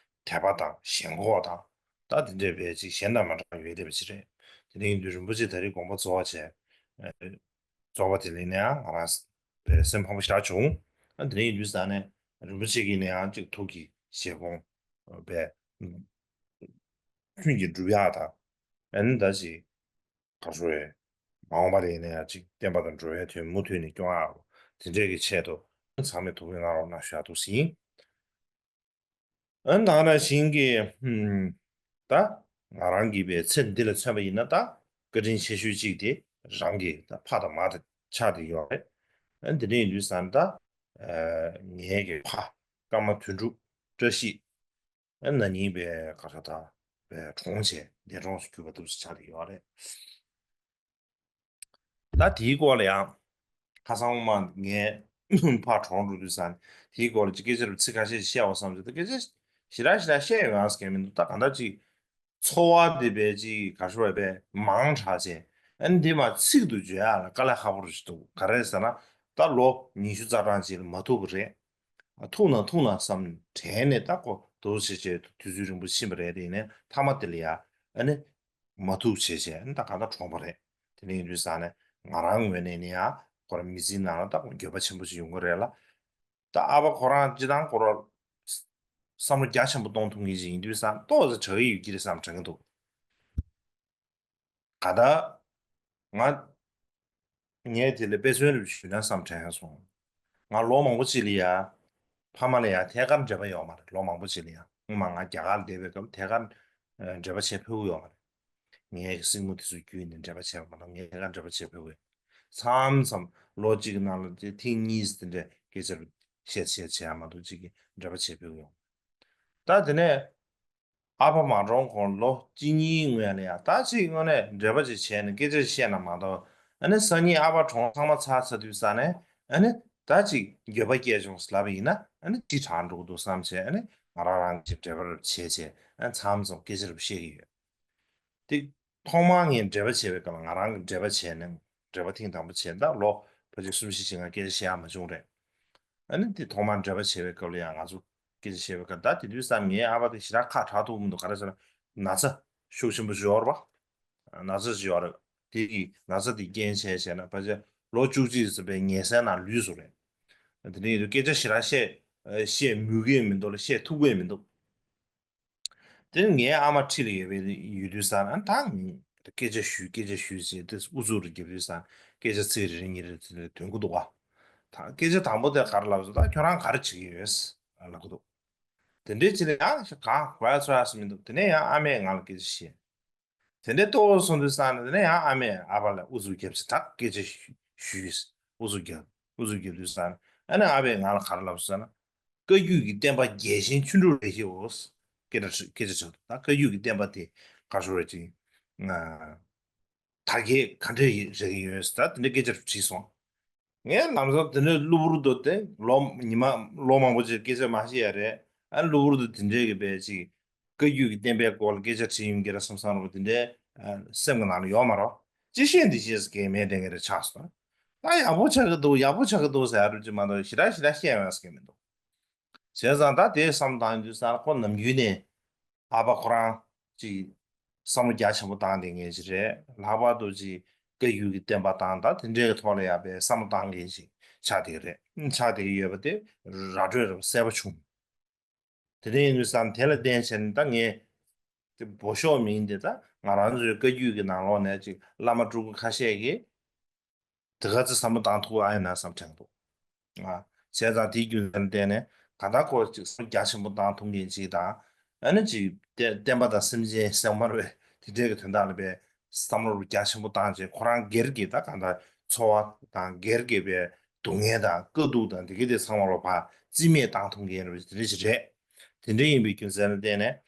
དད་པ་དང་ཞེན་ཁོག་དང་ད་དེ་འདྲའི་བས་ཅིག་གཞན་དང་མ་འདྲ་བ་ཡོད་བསྡད་པ་ཅིག་རེད། དེ་འདྲ་ཡིན་དུས་རིན་པོ་ཆེ་ད་རེས་དགོངས་པ་རྫོགས་བྱས། རྫོགས་པ་དེ་ལས་ནས་ཡང་ང་རང་བས་སེམས་ཕམ་པོ་ཞེ་དྲག་བྱུང་། ཨ་དེ་འདྲ་ཡིན་དུས་ས་ནས་རིན་པོ་ཆེ་གིས་ནས་ཡང་ཅིག་ཐུགས་ཀྱི་བཞེད་དགོངས་པས་ལྷུན་གྱིས་འགྲུབ་ཡག་དང་། ཨ་ནི་ད་ཅིག་ག་རེ་ཟེར་བས། མ་འོངས་པ་ལ་ཡིན་ན་ཡང་ཅིག་བསྟན་པ་དང་འགྲོ་བའི་དོན་མུ་མཐུད་ནས་སྐྱོང་ཡག་དེ་འདྲས་ཀྱི་ཆེད་དུ་ཚང་མས་ཐུགས་ཕན་གནང་རོགས་གནང་ཞུ་ཡག་འདུག་ཟེར་ཡིན། ཨ་ནང་ན་བཞིན་གྱི་ཧུམ། ད་ང་རང་གི་བའི་ཚེ་འདི་ལ་མཚོན་པ་ཡིན་ན་ད་བཀའ་དྲིན་ཆེ་ཤོས་གཅིག་དེ་རང་གི་ད་ཕ་དང་མ་དང་ཆགས་བསྡད་ཡོད་རེད། ཨ་འདི་འདྲ་ཡིན་དུས་ཙང་ད་ཨ་ངའི་གི་ཕ་ཀརྨ་དོན་གྲུབ་བཀྲ་ཤིས། ཨ་ན་ནིང་བའི་ག་རེ་ད་བའི་གྲོངས་བྱས་འདས་གྲོངས་སུ་གྱུར་པ་འདུག་སེ་ཆགས་བསྡད་ཡོད་རེད། ད་དེའི་སྐོར་ལ་ཡང་ཁ་སང་མ་ངའི་ཕར་གྲོངས་འགྲོ་དུས་ཙང་དེའི་སྐོར་ལ་ཅིག་སྐད་ཆ་རུ་ཚིག་ཁ་ཤས་ཤིག་བཤད་འོ་བསམ་བྱས། ད་སྐད་ཆ་ཞེ་དྲག་ཞེ་དྲག་བཤད་ཡོང་ཡག་གང་མི་འདུག་ད་གང་ལྟར་ཅིག་ཚོར་བ་དེ་བས་ཅིག་ག་ཤོ་བས་མང་དྲགས་བྱས། ཨ་ནི་འདི་མ་ཚིག་ཏུ་བརྗོད་ཡག་ལ་དཀའ་ལས་ཁག་པོ་རུ་ཞིག་འདུག་ག་རེ་ཟེར་ན་ད་ལོ་ཉི་ཤུ་རྩ་གྲངས་ཅིག་ལ་མ་ཐུག་པ་རེད། ཐུག་ན་ཐུག་ན་བསམ་དྲན་ནས་ད་ཁོ་དུ་བྱེད་བྱེད་དུས་ཚོད་རིང་པོ་ཕྱིན་པ་རེད། དེ་ནས་མཐའ་མ་དེ་ལ་ཡ་ཨ་ནི་མ་ཐུག་བྱེད་བྱེད་ཨ་ནི་ད་གང་ལྟར་གྲོངས་པ་རེད། དེ་ནས་ཡིན་དུས་ཙང་ནས་ང་རང་ངོས་ནས་ནི་ཡང་ཁོ་རང་མི་ཚེའི་ནང་ལ་ད་འགྱོད་པ་ཆེན་པོ་ཞིག་ཡོང་གི་རེད་ལ། ད་ཨ་ཕ་ཁོ་རང་སྤྱི་བཏང་ཁོ་རང་བསམ་བློ་རྒྱ་ཆེན་པོ་གཏོང་ཐུབ་མཁན་ཞིག་ཡིན་དུས་ཙང་ཏོག་ཙམ་དྲག་གི་ཡོད་ཀྱི་རེད་བསམ་དྲན་གྱི་འདུག་ག་ད། ང་ངས་དེ་ལ་དཔེ་མཚོན་རེ་ཞུས་ན་བསམ་དྲན་སོང་། ང་ལོ་མང་པོ་ཅིག་ལ་ཡ་ཕ་མ་ལ་ཡ་ཐད་ཀར་འབྲེལ་བ་ཡོད་མ་རེད། ལོ་མང་པོ་ཅིག་ལ་ཡ་སྔོན་མ་ང་རྒྱ་གར་ལ་བསྡད་པའི་སྐབས་ཐད་ཀར་ཨ་འབྲེལ་བ་བྱེད་ཕོད་ཀྱི་ཡོད་མ་རེད། ངའི་སྲིང་མོ་དེ་ཚོ་བརྒྱུད་ནས་འབྲེལ་བ་བྱས་པ་མ་གཏོགས་ངས་ཐད་ཀར་འབྲེལ་བ་བྱེད་ཕོད་ཀྱི་མཚམས་མཚམས་ལོ་གཅིག་གི་ནང་ལ་དེ་ཐེངས་གཉིས་དེ་འདྲའི་སྐད་ཆ་བཤད་བཤད་བྱས་ཡ་མ་གཏོགས་གཅིག་གི་འབྲེལ་བ་བྱེད་ཕོད་ཀྱི་ཡོད་མ་རེད། ད་དེ་ནས། ཨ་ཕ་མ་གྲོངས་གོང་ལོ་གཅིག་གཉིས་སྔོན་ལ་ཡང་ད་ཅིག་དངོས་གནས་འབྲེལ་བ་ཅིག་བྱས་ནས་སྐད་ཆ་ཅིག་བཤད་ན་མ་གཏོགས། ཨ་ནི་སང་ཉིན་ཨ་ཕ་གྲོངས་ཚང་མ་ཚར་ཚར་དུས་ཙ་ནས་ཨ་ནི་ད་ཅིག་འགྱོད་པ་སྐྱེས་བྱུང་ཟེར་ལབ་པ་ཡིན་ན་ཨ་ནི་ཅིག་དྲག་འགྲོ་གི་འདུག་བསམ་བྱས། ཨ་ནི་ང་རང་རང་གི་འབྲེལ་བ་རུ་བྱས་བྱས་ཨ་ནི་མཚམས་མཚམས་སྐད་ཆ་རུ་བཤད་ཀྱི་ཡོད། དེ་ཐོག་མར་ངས་འབྲེལ་བ་བྱས་པའི་སྐབས་ལ་ང་རང་གི་འབྲེལ་བ་བྱས་ནས་འབྲེལ་བ་ཐེངས་དང་པོ་བྱས་ད་ལོ་ཕལ་ཆེར་གསུམ་བཞི་ཅིག་ང་སྐད་ཆ་བཤད་ཡག་མ་བྱུང་རེད། ཨ་ནི་དེ་ཐོག་མར་འབྲེལ་བ་བྱས་པའི་སྐབས་ལ་ཡང་ང་ཚོ་སྐད་ཆ་བཤད་པའི་སྐབས་ད་དེ་དུས་ཙམ་ངའི་ཨ་ཕ་དེ་ཞེ་དྲག་ཁ་གྲག་ཐུབ་མི་འདུག་ག་རེ་ཟེར་ན་ན་ཚ་ཤུགས་ཆེན་པོ་ཞིག་ཡོད་རེད་པ། ན་ཚ་ཞིག་ཡོད་རེད། དེ་གི་ན་ཚ་དེ་རྐྱེན་བྱས་བྱས་ན་ཕལ་ཆེར་ལོ་བཅུ་གཅིག་ཙམ་པའི་ཉལ་སའི་ནང་ལུས་སོང་རེད། དེ་འདྲ་ཡིན་དུས་སྐད་ཆ་ཞེ་དྲག་བཤད་བཤད་མོས་ཀྱི་མི་འདུག་ལ་བཤད་ཐུབ་ཀྱི་མི་འདུག་དེ་ནི་ངའི་ཨ་མ་འཁྲིས་ལ་ཡོད་པའི་ཡོད་དུས་ཙང་ཨ་ད་ངས་སྐད་ཆ་ཞུས་སྐད་ཆ་ཞུས་ཟེར་དེ་ཨུ་ཚུགས་རེ་རྒྱབ་དུས་ཙང་སྐད་ཆ་ཚིག་རེ་རེ་གཉིས་རེ་ཚིག་རེ་ཐོན་གི་འདུག་ག་ད་སྐད་ཆ་དང་པོ་དེ་ག་རེ་ལབ་སོང་། ད་ཁྱོད་རང་ག་རེ་བྱེད་ཀྱི་ཡོད་ལབ་གི་འདུག་དེ་འདྲའི་ཅི་ལ་ཡང་ཞིག་གང་གོ་ཡ་ཚོ་ཡ་སུ་མི་འདུག་དེ་ནས་ཡང་ཨ་མས་ང་ལ་སྐད་ཆ་བཤད། དེ་འདྲའི་ལྟོགས་སོང་དུས་ཙང་ནས་དེ་ནས་ཡང་ཨ་མས་ཨ་ཕ་ལ་ཨུ་ཚུགས་རྒྱབ་ཟེར་ད་སྐད་ཆ་ཞུས། ཨུ་ཚུགས་རྒྱབ་ཨུ་ཚུགས་རྒྱབ་དུས་ཙང་ནས་ཨ་ནི་ཨ་ཕས་ང་ལ་ག་རེ་ལབ་སོང་ཟེར་ན། བཀའ་བརྒྱུད་ཀྱི་བསྟན་པ་རྒྱས་ཤིང་ཆོས་འབྲུ་རེ་ཞིག་འོ། སྐད་ཆ་སྐད་ཆ་དྲིས་འདུག་ད་བཀའ་བརྒྱུད་ཀྱི་བསྟན་པ་དེ་ག་ཚོད་རེད་ཅིང་། དར་རྒྱས་ག་འདྲས་རེག་གི་ཡོད་ཟེར་ད་དེ་འདྲའི་སྐད་ཆ་དྲིས་སོང་། ངས་ལམ་སང་དེ་འདྲའི་གློ་བུར་དུ་དེ་ལོ་ཉི་མ་ལོ་མང་པོ་ཅིག་སྐད་ཆ་མ་བཤད་ཡ་རེད། ཨ་གློ་བུར་དུ་དེ་འདྲའི་གི་བས་ཅིག་བཀའ་བརྒྱུད་ཀྱི་བསྟན་པའི་སྐོར་ལ་སྐད་ཆ་དྲིས་ཡོང་གི་རེད་བསམ་བསམ་རོགས་དེ་འདྲའི་སེམས་ཀྱི་ནང་ལ་ཡོད་མ་རོགས། ཅི་བཤད་འདི་བཤད་ཟེར་གི་མེད་དེ་ངས་རེ་ཆགས་སོང་། ད་ཡག་པོ་ཆགས་ཀྱི་འདུག་ཡག་པོ་ཆགས་ཀྱི་འདུག་ཟེར་ཡ་རུ་ཅི་མ་གཏོགས་ཞེ་དྲག་ཞེ་དྲག་བཤད་ཡོང་ཟེར་གི་མི་འདུག་བྱས་ཙང་ད་དེ་བསམ་བཏང་དུས་ཙང་ཁོ་ནམ་རྒྱུན་ནས་ཨ་ཕ་ཁོ་རང་ཅིག་བསམ་བློ་རྒྱ་ཆེན་པོ་བཏང་བསྡད་མཁན་ཅིག་རེད། ལྷག་པར་དུ་ཅིག་བཀའ་བརྒྱུད་ཀྱི་བསྟན་པ་དང་ད་དེ་འདྲའི་གི་ཐོག་ལ་ཡ་པའི་བསམ་བློ་བཏང་མཁན་ཅིག་ཆགས་བསྡད་ཀྱི་རེད། ཆགས་བསྡད་ཀྱི་ཡོད་པ་དེ་ར་སྤྲོད་རེད་པ་གསལ་པོ་བྱུང་། དེ་འདྲ་ཡིན་དུས་ཙང་དེ་ལ་བརྟེན་བྱས་ནས་ད་ངས་དེ་འབོ་ཤོག་མིན་དེ་ད་ང་རང་ཚོའི་བཀའ་བརྒྱུད་ཀྱི་ནང་ལོགས་ནས་ཅིག་བླ་མ་སྤྲུལ་སྐུ་ཁ་ཤས་ཀྱིས། དེ་ག་ཚོད་བསམ་བློ་བཏང་ཐུབ་ཨ་ཡོད་ན་བསམ་དྲན་འདུག་ཨ། བྱས་ཙང་དེའི་རྒྱུ་མཚན་བརྟེན་ནས་གང་ལྟར་ཁོ་ཅིག་བསམ་བློ་རྒྱ་ཆེན་པོ་བཏང་ཐུབ་མཁན་ཅིག་དང་། ཨ་ནི་ཅིག་བསྟན་བསྟན་པ་དང་སེམས་ཅན་སེམས་དམར་བའི་དེ་འདྲའི་གི་དོན་དག་ལ་པའི་བསམ་བློ་རྒྱ་ཆེན་པོ་བཏང་བྱས་ཁོ་རང་སྒེར་གྱི་ད་གང་ལྟར་འཚོ་བ་དང་སྒེར་གྱི་པའི་སྡུག་བསྔལ་དང་དཀའ་སྡུག་དང་དེ་གི་དེ་ཚང་མ་ལ་ཕར་རྩིས་མེད་བཏང་ཐུབ་མཁན་རེད་དེ་འདྲ་ཞིག་རེད། དེ་འདྲ་ཡིན་པའི་རྒྱུ་མཚན་ལ་བརྟེན་ནས།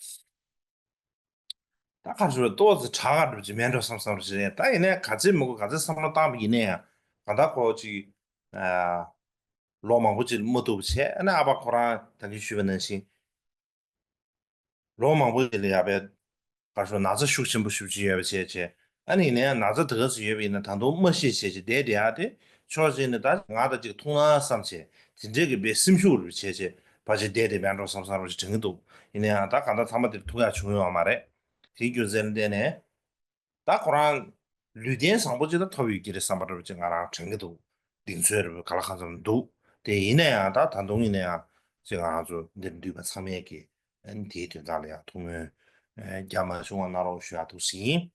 ད་ག་ཚོད་ཏོག་ཙམ་དྲག་ག་འགྲོ་ཅིག་མེད་འགྲོ་བསམ་བསམ་རེད། ད་ཡིན་ནའི་ག་ཚོད་མི་དགོས་ག་ཚོད་བསམ་བློ་བཏང་བ་ཡིན་ནའི་ཡང་གང་ལྟར་ཁོ་ཅིག་ཨ། ལོ་མང་པོ་ཅིག་མ་ཐུག་པ་བྱས་ཨ་ནི་ཨ་ཕ་ཁོ་རང་ད་གིན་ཞུས་པ་ནང་བཞིན་ལོ་མང་པོ་ཅིག་ལ་ཡ་པའི་ག་ཚོད་ན་ཚ་ཤུགས་ཆེན་པོ་ཞེ་པོ་ཅིག་ཡོད་པ་བྱས་བྱས་ཨ་ནི་ཡིན་ནའི་ཡང་ན་ཚ་དེ་ག་ཚོད་ཡོད་པ་ཡིན་ན་ད་དུང་མ་ཤི་བྱས་བྱས་བསྡད་བསྡད་ཡ་དེ་ཕྱོགས་གཅིག་ནས་ད་ང་དང་ཅིག་ཐུག་ན་བསམ་བྱས་དེ་འདྲའི་གི་པའི་སེམས་ཤུགས་རེ་བྱས་བྱས་ཕར་ཅིག་བསྡད་བསྡད་མེད་འགྲོ་བསམ་བསམ་རེ་དྲན་གི་འདུག་ཡིན་ནའི་ཡང་ད་གང་ལྟར་མཐའ་མ་དེར་ཐུག་ཡ་བྱུང་ཡོད་མ་རེད། དེའི་རྒྱུ་མཚན་ལ་བརྟེན་ནས་ད་ཁོ་རང་ལུས་རྟེན་བཟང་པོ་ཅིག་ད་ཐོབ་ཡོད་ཀྱི་རེད་བསམ་པ་འདྲ་བོ་ཅིག་ང་རང་དྲན་གྱི་འདུག་གདེང་ཚོད་རེ་བོ་ག་ལ་གང་འཚམ་འདུག་དེ་ཡིན་ན་ཡང་ད་ད་དུང་ཡིན་ན་ཡང་ཅིག་ང་རང་ཚོ་འདིར་འདུས་པ་ཚང་མས་ཀྱི་ཨ་ནི་དེའི་དོན་དག་ལ་ཡང་ཐུགས་སྨོན་རྒྱ་མ་བྱུང་བ་གནང་རོགས་ཞུ་ཡ་འདུག་ཟིན།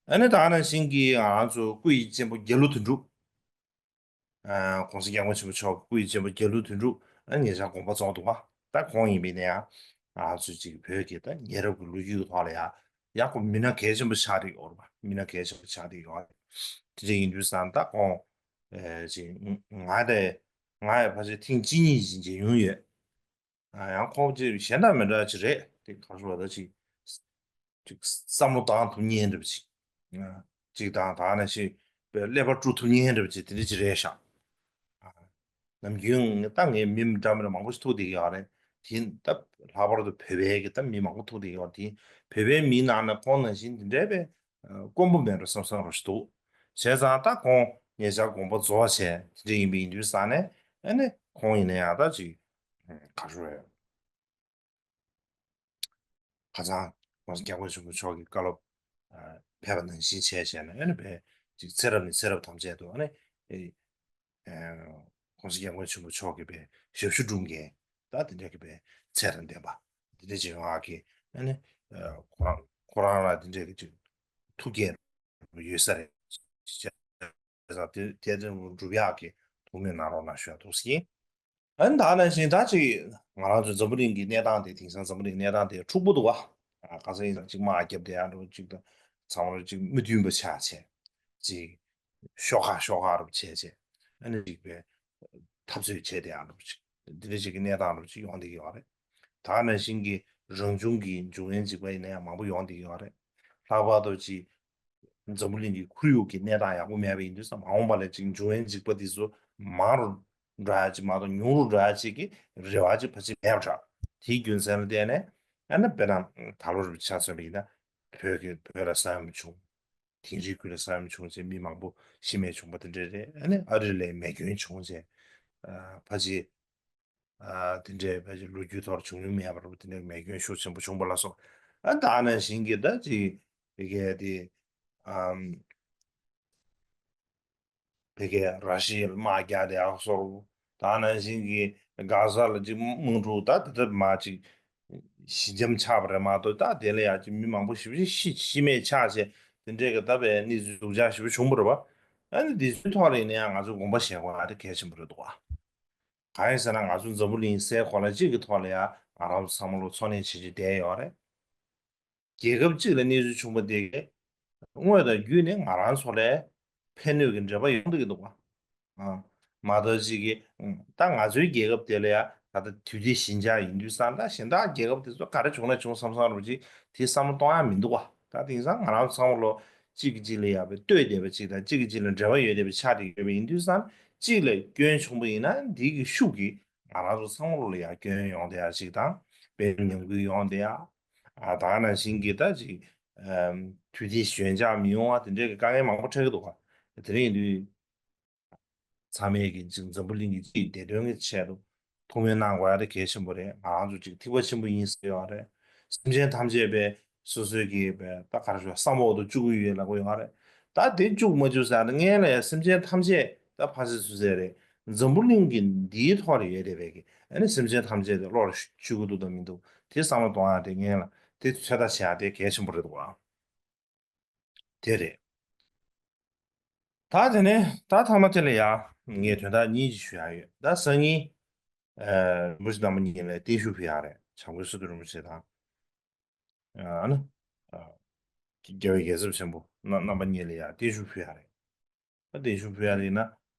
ཨ་ནི་ད་ནང་བཞིན་གྱི་ང་རང་ཚོ་སྐུ་ཡི་གཅེན་པོ་རྒྱ་ལོ་དོན་གྲུབ། ༸གོང་ས་༸སྐྱབས་མགོན་ཆེན་པོ་མཆོག་སྐུ་ཡི་གཅེན་པོ་རྒྱ་ལོ་དོན་གྲུབ་ཉེ་ཆར་དགོངས་པ་རྫོགས་འདུག་བ། ད་ཁོང་ཡིན་པའི་ནས་ཡང་ང་ཚོས་ཅིག་བོད་ཀྱི་ད་ཉེ་རབས་ཀྱི་ལོ་རྒྱུས་ཀྱི་ཐོག་ལ་ཡང་ཡག་པོ་མི་སྣ་གལ་ཆེན་པོ་ཆགས་བསྡད་ཡོད་རེད་བ། མི་སྣ་གལ་ཆེན་པོ་ཆགས་བསྡད་ཡོད་རེད། དེ་འདྲ་ཡིན་དུས་ཙང་ད་ཁོང་ཅིག་ང་དེ་ང་ཡང་ཕལ་ཆེར་ཐེངས་གཅིག་གཉིས་ཅིག་མཇལ་མྱོང་ཡོད། ཡང་ཁོང་ཅིག་གཞན་དང་མི་འདྲ་ཅིག་རེད་དེ་ག་རེ་ཟེར་བ་ད་ཅིག་ཅིག་བསམ་བློ་བཏང་ཐུབ་མཁན་འདྲ་པོ་ཅིག་ཅིག་དང་ད་ནང་བཞིན་པའི་ཀླད་པ་དཀྲུག་ཐུབ་མཁན་འདྲ་པོ་ཅིག་དེ་འདྲ་ཅིག་རེད་ཤག་ནམ་རྒྱུན་ད་ངས་མི་འདྲ་མི་འདྲ་མང་པོ་ཞིག་ཐུག་བསྡད་ཀྱི་ཡོད་རེད། དེ་ད་ལྷག་པར་དུ་བོད་པའི་གི་ད་མི་མང་པོ་ཐུག་བསྡད་ཀྱི་ཡོད་རེད། དེ་བོད་པའི་མིའི་ནང་ནས་ཁོང་ནང་བཞིན་དེ་འདྲའི་པའི་དཀོན་པོ་མེད་འགྲོ་བསམ་བསམ་རོ་ཞིག་འདུག་བྱས་ཙང་ད་ཁོང་ཉེ་ཆར་དགོངས་པ་རྫོགས་བྱས་དེ་འདྲ་ཡིན་པ་ཡིན་དུས་ཙང་ནས་ཨ་ནི་ཁོང་ཡིན་ན་ཡང་ད་ཅིག་ག་རེ་རེད། ཁ་སང་༸གོང་ས་༸སྐྱབས་མགོན་ཆེན་པོ་མཆོག་གི་བཀའ་སློབ་ཕེབས་པ་ནང་བཞིན་བྱས་བྱས་ནས་ཨ་ནི་བས་ཅིག་ཚེ་རབས་ནས་ཚེ་རབས་ཐམས་ཅད་དུ་ཨ་ནི་༸གོང་ས་༸སྐྱབས་མགོན་ཆེན་པོ་མཆོག་གི་བས་ཞབས་ཞུ་སྒྲུབ་མཁན་ད་དེ་འདྲ་གི་བས་ཚད་དང་ལྡན་པ་དེ་འདྲ་ཅིག་ཡོང་ཡག་གི་ཨ་ནི་ཁོ་རང་ཁོ་རང་ལ་དེ་འདྲ་གི་ཅིག་ཐུགས་བསྐྱེད་ཡོད་ས་རེད། བྱས་ཙང་དེ་དེ་འདྲ་སྒྲུབ་ཡག་གི་ཐུགས་སྨོན་གནང་རོགས་གནང་ཞུ་ཡག་འདུག་ཟེར། ཨ་ནི་ད་ནང་བཞིན་ད་ཅིག་ང་རང་ཚོ་འཛམ་བུ་གླིང་གི་གནས་སྟངས་དེ་དེང་སང་འཛམ་བུ་གླིང་གནས་སྟངས་དེ་འཁྲུག་པོ་འདུག་བ། ཨ་ག་ས་ཡིན་ཙང་ཅིག་དམག་རྒྱབ་བསྡད་ཡག་འགྲོ་ཅིག་དང་ཚང་མ་ཅིག་མི་མཐུན་པ་ཆགས་བྱས་ཅིག་ཤོག་ཁག་ཤོག་ཁག་རུ་བྱས་བྱས་ཨ་ནི་ཅིག་པའི་འཐབ་རྩོད་བྱས་བསྡད་ཡག་འགྲོ་ཅིག་འདི་འདྲ་ཅིག་གི་གནས་སྟངས་འགྲོ་ཅིག་ཡོང་བསྡད་ཀྱི་ཡོད་རེད། ད་ནང་བཞིན་གྱི་རང་བྱུང་གི་འབྱུང་བའི་འཇིགས་པ་ཡིན་ན་ཡང་མང་པོ་ཡོང་བསྡད་ཀྱི་ཡོད་རེད། ལྷག་པར་དུ་ཅིག་འཛམ་བུ་གླིང་གི་ཁོར་ཡུག་གི་གནས་སྟངས་ཡག་པོ་མེད་པ་ཡིན་དུས་ཙང་མ་འོངས་པ་ལ་ཅིག་འབྱུང་བའི་འཇིགས་པ་འདི་ཚོ་མང་རུ་འགྲོ་ཡ་ཅིག་མ་གཏོགས་ཉུང་རུ་འགྲོ་ཡ་ཅིག་གི་རེ་བ་ཅིག་ཕལ་ཆེར་མེད་པ་འདྲ། དེའི་རྒྱུ་མཚན་ལ་བརྟེན་ནས་ཨ་ནི་དཔེར་ན་ད་ལོ་རུ་ཆ་མཚོན་པ་ཡིན་ན་བོད་ཀྱི་བོད་ལ་ས་ཡོམ་བྱུང་། དིང་རིའི་ཁུལ་ལ་ས་ཡོམ་བྱུང་རྗེས་མི་མང་པོ་ཤི་རྨས་བྱུང་པ་དེ་འདྲ་རེད། ཨ་ནི་ཨ་རི་ལ་མེ་སྐྱོན་བྱུང་རྗེས་ཕལ་ཆེར། ཨ་དེ་འདྲའི་ཕལ་ཆེར་ལོ་རྒྱུས་ཐོག་བྱུང་མྱོང་མེད་པ་རེད། དེ་འདྲའི་མེ་སྐྱོན་ཤུགས་ཆེན་པོ་བྱུང་བ་ལ་སོགས། ཨ་ད་ནང་བཞིན་གྱི་ད་ཅིག་ཕ་གིའི་དེ་ཨམ་ཕ་གིའི་ར་ཤི་ཡར་དམག་རྒྱག་དེ་ཡག་སོར་ད་ནང་བཞིན་གྱི་གྷ་ཟ་ལ་ཅིག་དམག་འཁྲུག་ད་དེ་ལྟར་མ་ཅིག་ཞི་འཇམ་ཆགས་པ་རེད་མ་གཏོགས་ད་དེ་ལ་ཡང་ཅིག་མི་མང་པོ་ཞེ་པོ་ཅིག་ཤི་ཤི་རྨས་ཆགས་བྱས་དེ་འདྲའི་གི་ད་བའི་གནས་ཚུལ་སྡུག་ཅག་ཞེ་པོ་བྱུང་བ་རེད་བ། ཨ་ནི་དེ་ཚོའི་ཐོག་ལ་ཡིན་ན་ཡང་ང་ཚོ་དགོངས་པ་བཞེས་དགོས་ཡ་དེ་གལ་ཆེན་པོ་རེད་འདུག་བ། གང་ཡིན་ཟེར་ན་ང་ཚོ་འཛམ་བུ་གླིང་སའི་གོ་ལ་གཅིག་གི་ཐོག་ལ་ཡང་ང་རང་ཚོ་ཚང་མ་ལོ་འཚོ་གནས་བྱེད་ཀྱི་བསྡད་ཡོད་རེད། རྒྱལ་ཁབ་གཅིག་ལ་གནས་ཚུལ་བྱུང་བ་དེ་གས་དངོས་དང་བརྒྱུད་ནས་ང་རང་ཚོ་ལ་ཕན་གནོད་ཀྱི་འབྲེལ་བ་ཡོང་གི་འདུག་བ། ཨ་མ་གཏོགས་གཅིག་གིས་ད་ང་ཚོའི་རྒྱལ་ཁབ་དེ་ལ་ཡང་ ད་ལྟ་དུས་བདེ་ཞི་འཇགས་ཡིན་དུས་ཙང་། ད་གཞན་དག་རྒྱལ་ཁབ་དེ་ཚོ་ག་རེ་བྱུང་ན་བྱུང་བསམ་བསམ་འདྲ་པོ་ཅིག་དེ་བསམ་བློ་གཏོང་ཡ་མི་འདུག་བ། ད་དེང་སང་ང་རང་ཚོ་ཚང་མ་ལོ་གཅིག་གིས་གཅིག་ལ་ཡར་བསྡད་བསྡད་པ་ཅིག་དང་། གཅིག་གིས་གཅིག་ལ་འབྲེལ་བ་ཡོད་བསྡད་པ་ཆགས་བསྡད་ཡོད་པ་ཡིན་དུས་ཙང་། གཅིག་ལ་སྐྱོན་བྱུང་པ་ཡིན་ན་འདི་གི་ཤུགས་ཀྱིས་ང་རང་ཚོ་ཚང་མ་ལོ་ལ་ཡར་སྐྱོན་ཡོང་བསྡད་ཡ་ཅིག་དང་། དཔེ་ཉམས་རྒུད་ཡོང་བསྡད་ཡ། ཨ། ད་ག་ནང་བཞིན་གྱི་ད་ཅིག་ཨམ། དུས་བདེ་ཞི་འཇགས་མི་ཡོང་བ་དེ་འདྲའི་གི་དཀའ་ངལ་མང་པོ་འཕྲད་ཀྱི་འདུག་ག། དེ་འདྲ་ཡིན་དུས། ཚང་མས་ཀྱི་ཅིག་འཛམ་བུ་གླིང་གི་ཅིག་བདེ་དོན་གྱི་ཆེད་དུ་ཐུགས་སྨོན་གནང་དགོས་ཡ་དེ་གལ་ཆེན་པོ་རེད། ང་རང་ཚོ་ཅིག་ཐེག་པ་ཆེན་པོ་ཡིན་ཟེར་ཡོད་རེད། སེམས་ཅན་ཐམས་ཅད་པའི་སོ་སོའི་གི་པའི་ད་ག་རེ་ཞུ། བསམ་འོག་ཏུ་བཅུག་གི་ཡོད་ལབ་ཀྱི་ཡོད་རེད། ད་དེ་བཅུག་མ་བཅུག་ཟེར་ན། སྔོན་ལ་ཡ་སེམས་ཅན་ཐམས་ཅད་ད་ཕ་སི་སུ་ཟེར་རེད། འཛམ་བུ་གླིང་གི་འདིའི་ཐོག་ལ་ཡོད་བསྡད་པའི་གི། ཨ་ནི་སེམས་ཅན་ཐམས་ཅད་དེ་བློ་ལ་ཆུད་ཀྱི་འདུག་དང་མི་འདུག་དེ་བསམ་བློ་གཏོང་ཡ་དེ། སྔོན་ལ་དེ་ཚོད་ལྟ་བྱེད་ཡ་དེ་གལ་ཆེན་པོ་རེད་འདུག་ག། དེ་རེད། ད་དེ་ནས་ད་མཐའ་མ་དེ་ལ་ཡ་ངས་དོན་དག་གཉིས་ཅིག་ཞུ་ཡ་ཡོད། ད་སང་ཉིན། ཨ། རིན་པོ་ཆེ་རྣམ་པ་གཉིས་ལ་བརྟན་བཞུགས་ཕུལ་ཡ་རེད། བྱམས་མགོན་སི་ཏུ་རིན་པོ་ཆེ་དང་། ཨ་ནི། ཨ། རྒྱལ་བའི་རྒྱལ་ཚབ་ཆེན་པོ་རྣམ་རྣམ་པ་གཉིས་ལ་ཡ་བརྟན་བཞུགས་ཕུལ་ཡ་རེད། ད་བརྟན་བཞུགས་ཕུལ་ཡ་ཡིན་ན།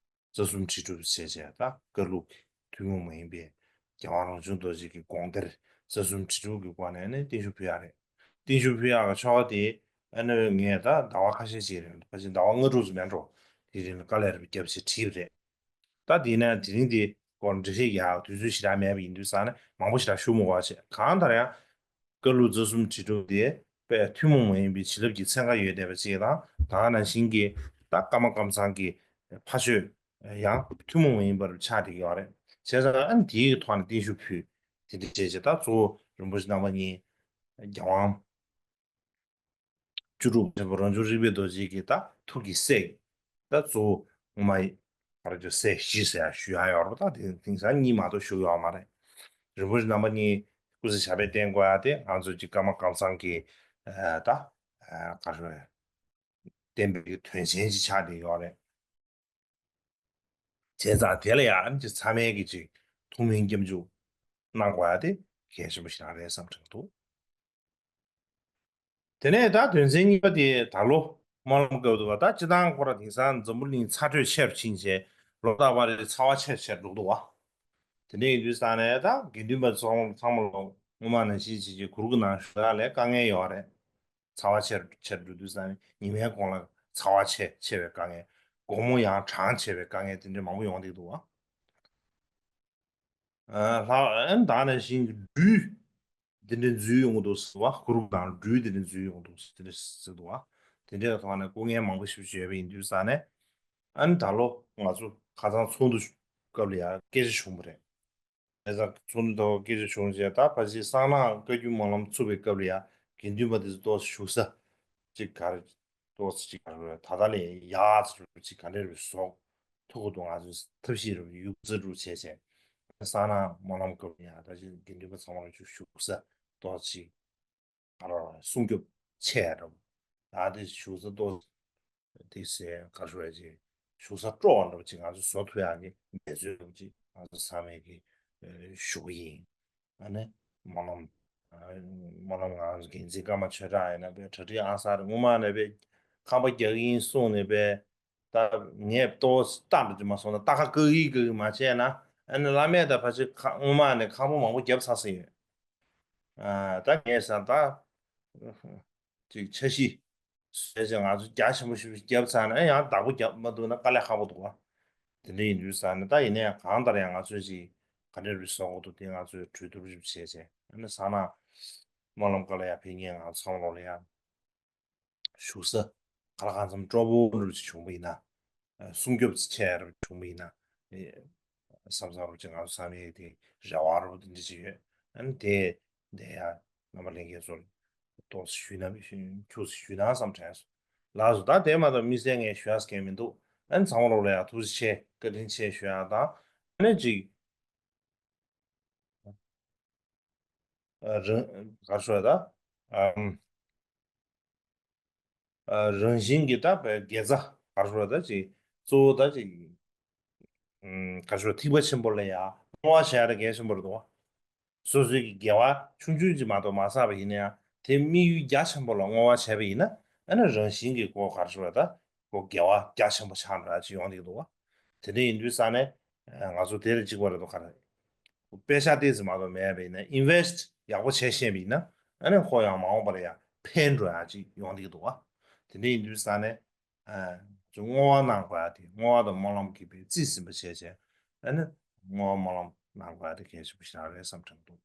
རྩ་གསུམ་དྲིལ་སྒྲུབ་བྱས་བྱས། ད་བཀའ་ལུགས་ཀྱི་ཐུན་མོང་མ་ཡིན་པའི་རྒྱལ་དབང་རང་བྱུང་རྡོ་རྗེ་གི་དགོངས་གཏེར་རྩ་གསུམ་དྲིལ་སྒྲུབ་ཀྱི་སྒོ་ནས་ནི་བརྟན་བཞུགས་ཕུལ་ཡ་རེད། བརྟན་བཞུགས་ཕུལ་ཡག་གི་ཆོ་ག་དེ། ཨ་ནི་ངས་ད་ཟླ་བ་ཁ་ཤས་ཅིག་རིང་། ཕལ་ཆེར་ཟླ་བ་ལྔ་དྲུག་ཙམ་མིན་འགྲོ། དེའི་རིང་ལ་དཀའ་ལས་རེ་བརྒྱབ་བྱས་བྲིས་པ་རེད། ད་དེས་ན་དེ་རིང་དེ་སྐོར་འགྲེལ་བཤད་རྒྱག་དུས་ཚོད་ཞེ་དྲག་མེད་པ་ཡིན་དུས་ཙང་ནས་མང་པོ་ཞེ་དྲག་ཞུ་མི་དགོས་པ་བྱས། གང་ལྟར་ཡང་བཀའ་ལུགས་རྩ་གསུམ་དྲིལ་སྒྲུབ་དེ་དཔེ་ཐུན་མོང་མ་ཡིན་པའི་བྱིན་རླབས་ཀྱི་ཚན་ཁ་ཡོད་བསྡད་པ་ཅིག་དང་། ད་ག་ནང་བཞིན་གྱི་ད་ཀརྨ་ཀཾ་ཚང་གི་ཕ་ཆོས་ཡང་ཐུན་མོང་མ་ཡིན་པར་ཆགས་བསྡད་ཀྱི་ཡོད་རེད། བྱས་ཙང་ཨ་ནི་དེའི་ཐོག་ནས་བརྟན་བཞུགས་ཕུལ། དེ་འདྲ་བྱས་བྱས། ད་གཙོ་བོ་རིན་པོ་ཆེ་རྣམ་པ་གཉིས་རྒྱལ་དབང་བཅུ་དྲུག་ཆེན་པོ་རང་བྱུང་རིག་པའི་རྡོ་རྗེ་གི་ད་ཐུགས་ཀྱི་སྲས། ད་གཙོ་བོ་སྔོན་མ་ག་རེ་ཟེར། སྲས་བཞི་ཟེར་ཡ་ཞུ་ཡ་ཡོད་རེད་པ། ད་དེ་དེང་སང་གཉིས་མ་གཏོགས་བཞུགས་ཡོད་མ་རེད། རིན་པོ་ཆེ་རྣམ་པ་གཉིས་སྐུ་ཚེ་ཞབས་པད་བརྟན་དགོས་ཡ་དེ་ང་ཚོ་གི་ཀརྨ་ཀཾ་ཚང་གི། ཨ། ད། ཨ། ག་རེ་ཟེར། བསྟན་པའི་གི་དོན་ཆེན་ཅིག་ཆགས་བསྡད་ཡོད་རེད། བྱས་ཙང་དེ་ལ་ཡང་ཅིག་ཚང་མས་ཀྱི་ཅིག་ཐུགས་སྨོན་སྐྱབས་འཇུག་གནང་དགོས་ཡ་དེ་གལ་ཆེན་པོ་ཞིག་རང་རེད་བསམ་དྲན་འདུག། དེ་ནས་ད་དོན་ཚན་གཉིས་པ་དེ། ད་ལོ་སྨོན་ལམ་སྐབས་འདུག་པ། ད་སྤྱིར་བཏང་ཁོ་ར་དེང་སང་འཛམ་བུ་གླིང་ཚ་དྲོད་ཆེ་རུ་ཕྱིན་བྱས། ལོ་རྟག་པར་རེ་ཚ་བ་ཆེ་རུ་ཆེ་རུ་འགྲོ་གི་འདུག་པ། དེ་འདྲ་ཡིན་དུས་ཙང་ནས་ད་དགེ་འདུན་པ་ཚང་མ་ཚང་མ་ལོ་སྔོན་མ་ནང་བཞིན་བྱས་བྱས་གུར་གྱི་ནང་བཞུགས་ཡ་ལ་དཀའ་ངལ་ཡོད་རེད། ཚ་བ་ཆེ་རུ་ཆེ་རུ་འགྲོ་དུས་ཙང་ནས་ཉི་མའི་གུང་ལ་ཚ་བ་ཆེ་ཆེ་བའི་དཀའ་ངལ། དགོང་མོ་ཡང་གྲང་ཆེ་བའི་དཀའ་ངལ་དེ་འདྲ་མང་པོ་ཡོང་བསྡད་འདུག་པ། ཨ། ལྷག་ཨ་ནི་ད་ག་ནང་བཞིན་གྱི་སྦྲུལ་དེ་འདྲ་འཛུལ་ཡོང་གི་འདུག་ཟེར་བ། གུར་ནང་སྦྲུལ་དེ་འདྲ་འཛུལ་ཡོང་གི་འདུག་ཟེར་དེ་འདྲ་ཟེར་འདུག་པ། དེ་འདྲའི་ཐོག་ནས་སྐུ་ངལ་མང་པོ་ཞེ་པོ་ཅིག་ཡོད་པ་ཡིན་དུས་ཙང་ནས། ཨ་ནི་ད་ལོ་ང་ཚོ་ཁ་སང་ཚོགས་འདུ་སྐབས་ལ་ཡང་སྐད་ཆ་བྱུང་བ་རེད། བྱས་ཙང་ཚོགས་འདུ་ཐོག་སྐད་ཆ་བྱུང་རྗེས། ད་ཕལ་ཆེར་གསང་སྔགས་བཀའ་བརྒྱུད་སྨོན་ལམ་ཚུགས་པའི་སྐབས་ལ་ཡང་དགེ་འདུན་པ་དེ་ཚོ་ཏོག་ཙམ་བཞུགས་ས་ཅིག་ག་རེ། ཏོག་ཙམ་ཅིག་ག་རེ། ད་ལྟ་ལས་ཡག་ཙམ་ཅིག་ག་འདྲ་རེ་བཟོ་ཐུབ་ཀྱི་འདུག། ང་ཚོས་ཐབས་ཤེས་རེ་ཡོད་ཚད་རུ་བྱས་བྱས། གསང་སྔགས་སྨོན་ལམ་སྐབས་ལ་ཡང་ད་ཅིག་དགེ་འདུན་པ་ཚང་མ་ལ་ཅིག་བཞུགས་ས་ཏོག་ཙམ་ཅིག་ག་རེ་སྲུང་སྐྱོབ་ཆེ་རུ། ད་དེ་བཞུགས་ས་ཏོག་དེ་ཟེར་ག་རེ་ཞུ་ཡ་ཅིག། བཞུགས་ས་སྤྲོ་བ་འདྲ་པོ་ཅིག་ང་ཚོ་བཟོ་ཐུབ་ཡག་གི་འབད་རྩོལ་འདྲ་པོ་ཅིག་ང་ཚོ་ཚང་མས་ཀྱི་ཞུ་གི་ཡིན། ཨ་ནི་སྨོན་ལམ། ཨ། སྨོན་ལམ་ང་ཚོ་འགན་འཛིན་ཀརྨ་ཆོས་གྲགས་ཡིན་ན་པས་གྲ་སྒྲིག་ཨང་གསར་རེད། སྔོན་མ་ནས་པས་ཁང་པ་རྒྱག་གི་ཡིན་གསུངས་ནས་པས། ད་ངས་ཏོག་ཙམ་ལྟ་འདྲ་ཅིག་མ་སོང་ན། ལྟ་ཁ་བཀག་གི་བཀག་གི་མ་བྱས་ན། ཨ་ནི་བླ་མས་ད་ཕལ་ཆེར་ཁ་སྔོན་མ་ནས་ཁང་པ་མང་པོ་བརྒྱབ་ཚར་ཟིན་ཡོད། ཨ། ད་ངས་བསམ་ད། ཅིག་འཆར་གཞི་བཟོས་ཚེ་ང་ཚོ་རྒྱ་ཆེན་པོ་ཞིག་བརྒྱབ་ཚར་ན་ཡང་བདག་པོ་རྒྱབ་མ་ཐུབ་ན་དཀའ་ལས་ཁག་པོ་འདུག་པ། དེ་འདྲ་ཡིན་དུས་ཙང་ནས་ད་ཡིན་ནའི་གང་ལྟར་ཡང་ང་ཚོས་ཅིག་ག་འདྲ་རེ་བཟོ་དགོས་འདུག་དེ་ང་ཚོས་གྲོས་བསྡུར་ཞིག་བྱས་བྱས། ཨ་ནི་གསང་སྔགས་སྨོན་ལམ་སྐབས་ལ་ཡང་ཕེབས་མཁན་ང་ཚོ་ཚང་མ་ལོག་ལ་ཡང་བཞུགས་ས་ག་ལ་གང་འཚམ་སྤྲོ་པོ་འདྲ་ཅིག་བྱུང་པ་ཡིན་ན། ཨ། སྲུང་སྐྱོབ་ཆེ་རུ་བྱུང་བ་ཡིན་ན། ཨེ། བསམ་བསམ་རུ་ཅིག་ང་ཚོ་ཚང་མའི་དེ་རེ་བ་རུ་དེ་འདྲ་ཅིག་ཡོད། ཨ་ནི་དེ་དེ་ཡང་རྣམ་པ་ལྷན་རྒྱས་ཚོར་ཏོག་ཙམ་ཞུས་ན་ཞུ་ཞུས་ན་བསམ་དྲན་སོང་། ལགས་སོ། ད་དེ་མ་གཏོགས་དམིགས་བསལ་ངས་ཞུ་ཡག་གང་ཡང་མི་འདུག། ཨ་ནི་ཚང་མ་ལོག་ལ་ཡང་ཐུགས་རྗེ་ཆེ་བཀའ་དྲིན་ཆེ་ཞུ་ཡག་དང་། ཨ་ནི་ཅིག། ཨ། རང་ག་རེ་ཞུ་དགོས་རེད་ད། ཨམ། ཨ། རང་བཞིན་གྱིས་ད་དགེ་རྩ་ག་རེ་ཞུ་དགོས་རེད་ད། ཅིག་གཙོ་བོ་ད་ཅིག། ཨམ། ག་རེ་ཞུ། ཐེག་པ་ཆེན་པོ་ལ་ཡ་བསྔོ་བ་བྱེད་ཡ་ད་གལ་ཆེན་པོ་རེད་དོ། སོ་སོའི་གི་དགེ་བ་ཆུང་ཆུང་ཅིག་མ་གཏོགས་མ་བསགས་པ་ཡིན་ན་ཡང་། དེ་དམིགས་ཡུལ་རྒྱ་ཆེན་པོ་ལ་བསྔོ་བ་བྱས་པ་ཡིན་ན། ཨ་ནི་རང་བཞིན་གྱིས་ཁོ་ག་རེ་ཞུ་དགོས་རེད་ད། ཁོ་དགེ་བ་རྒྱ་ཆེན་པོ་ཆགས་འགྲོ་ཡ་ཅིག་ཡོང་གི་འདུག་བ། དེ་འདྲ་ཡིན་དུས་ཙང་ནས། ཨ། ང་ཚོ་དེ་རེད་གཅིག་པ་རེད་དོ། ག་རེ། པེ་ཤག་ཏོག་ཙམ་མ་གཏོགས་མེད་པ་ཡིན་ན། ཨིན་ཝེ་སི་ཊི་ཡག་པོ་བྱས་ཤེས་པ་ཡིན་ན། ཨ་ནི་ཁོ་ཡང་མ་འོངས་པར་ཡང་ཕན་འགྲོ་ཡག་ཅིག་ཡོང་བསྡད་ཀྱི་འདུག་བ། དེ་འདྲ་ཡིན་དུས་ཙང་ནས། ཨ། ཅིག་བསྔོ་བ་གནང་དགོས་ཡ་དེ། བསྔོ་བ་དང་སྨོན་ལམ་གྱིས་དཔེ་རྩིས་ཟིན་པ་བྱས་བྱས། ཨ་ནི་བསྔོ་བ་སྨོན་ལམ་གནང་དགོས་ཡ་དེ་གལ་ཆེན་པོ་ཞིག་རང་རེད་བསམ་དྲན་འདུག་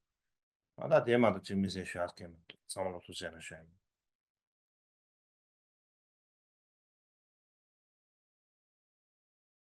ཨ། ད་དེ་མ་གཏོགས་ཅིག་དམིགས་བསལ་ཞུ་ཡ་གང་ཡང་མི་འདུག་ཚང་མ་ལ་ཐུགས་རྗེ་གནང་ཞུ་ཡ་ཡིན།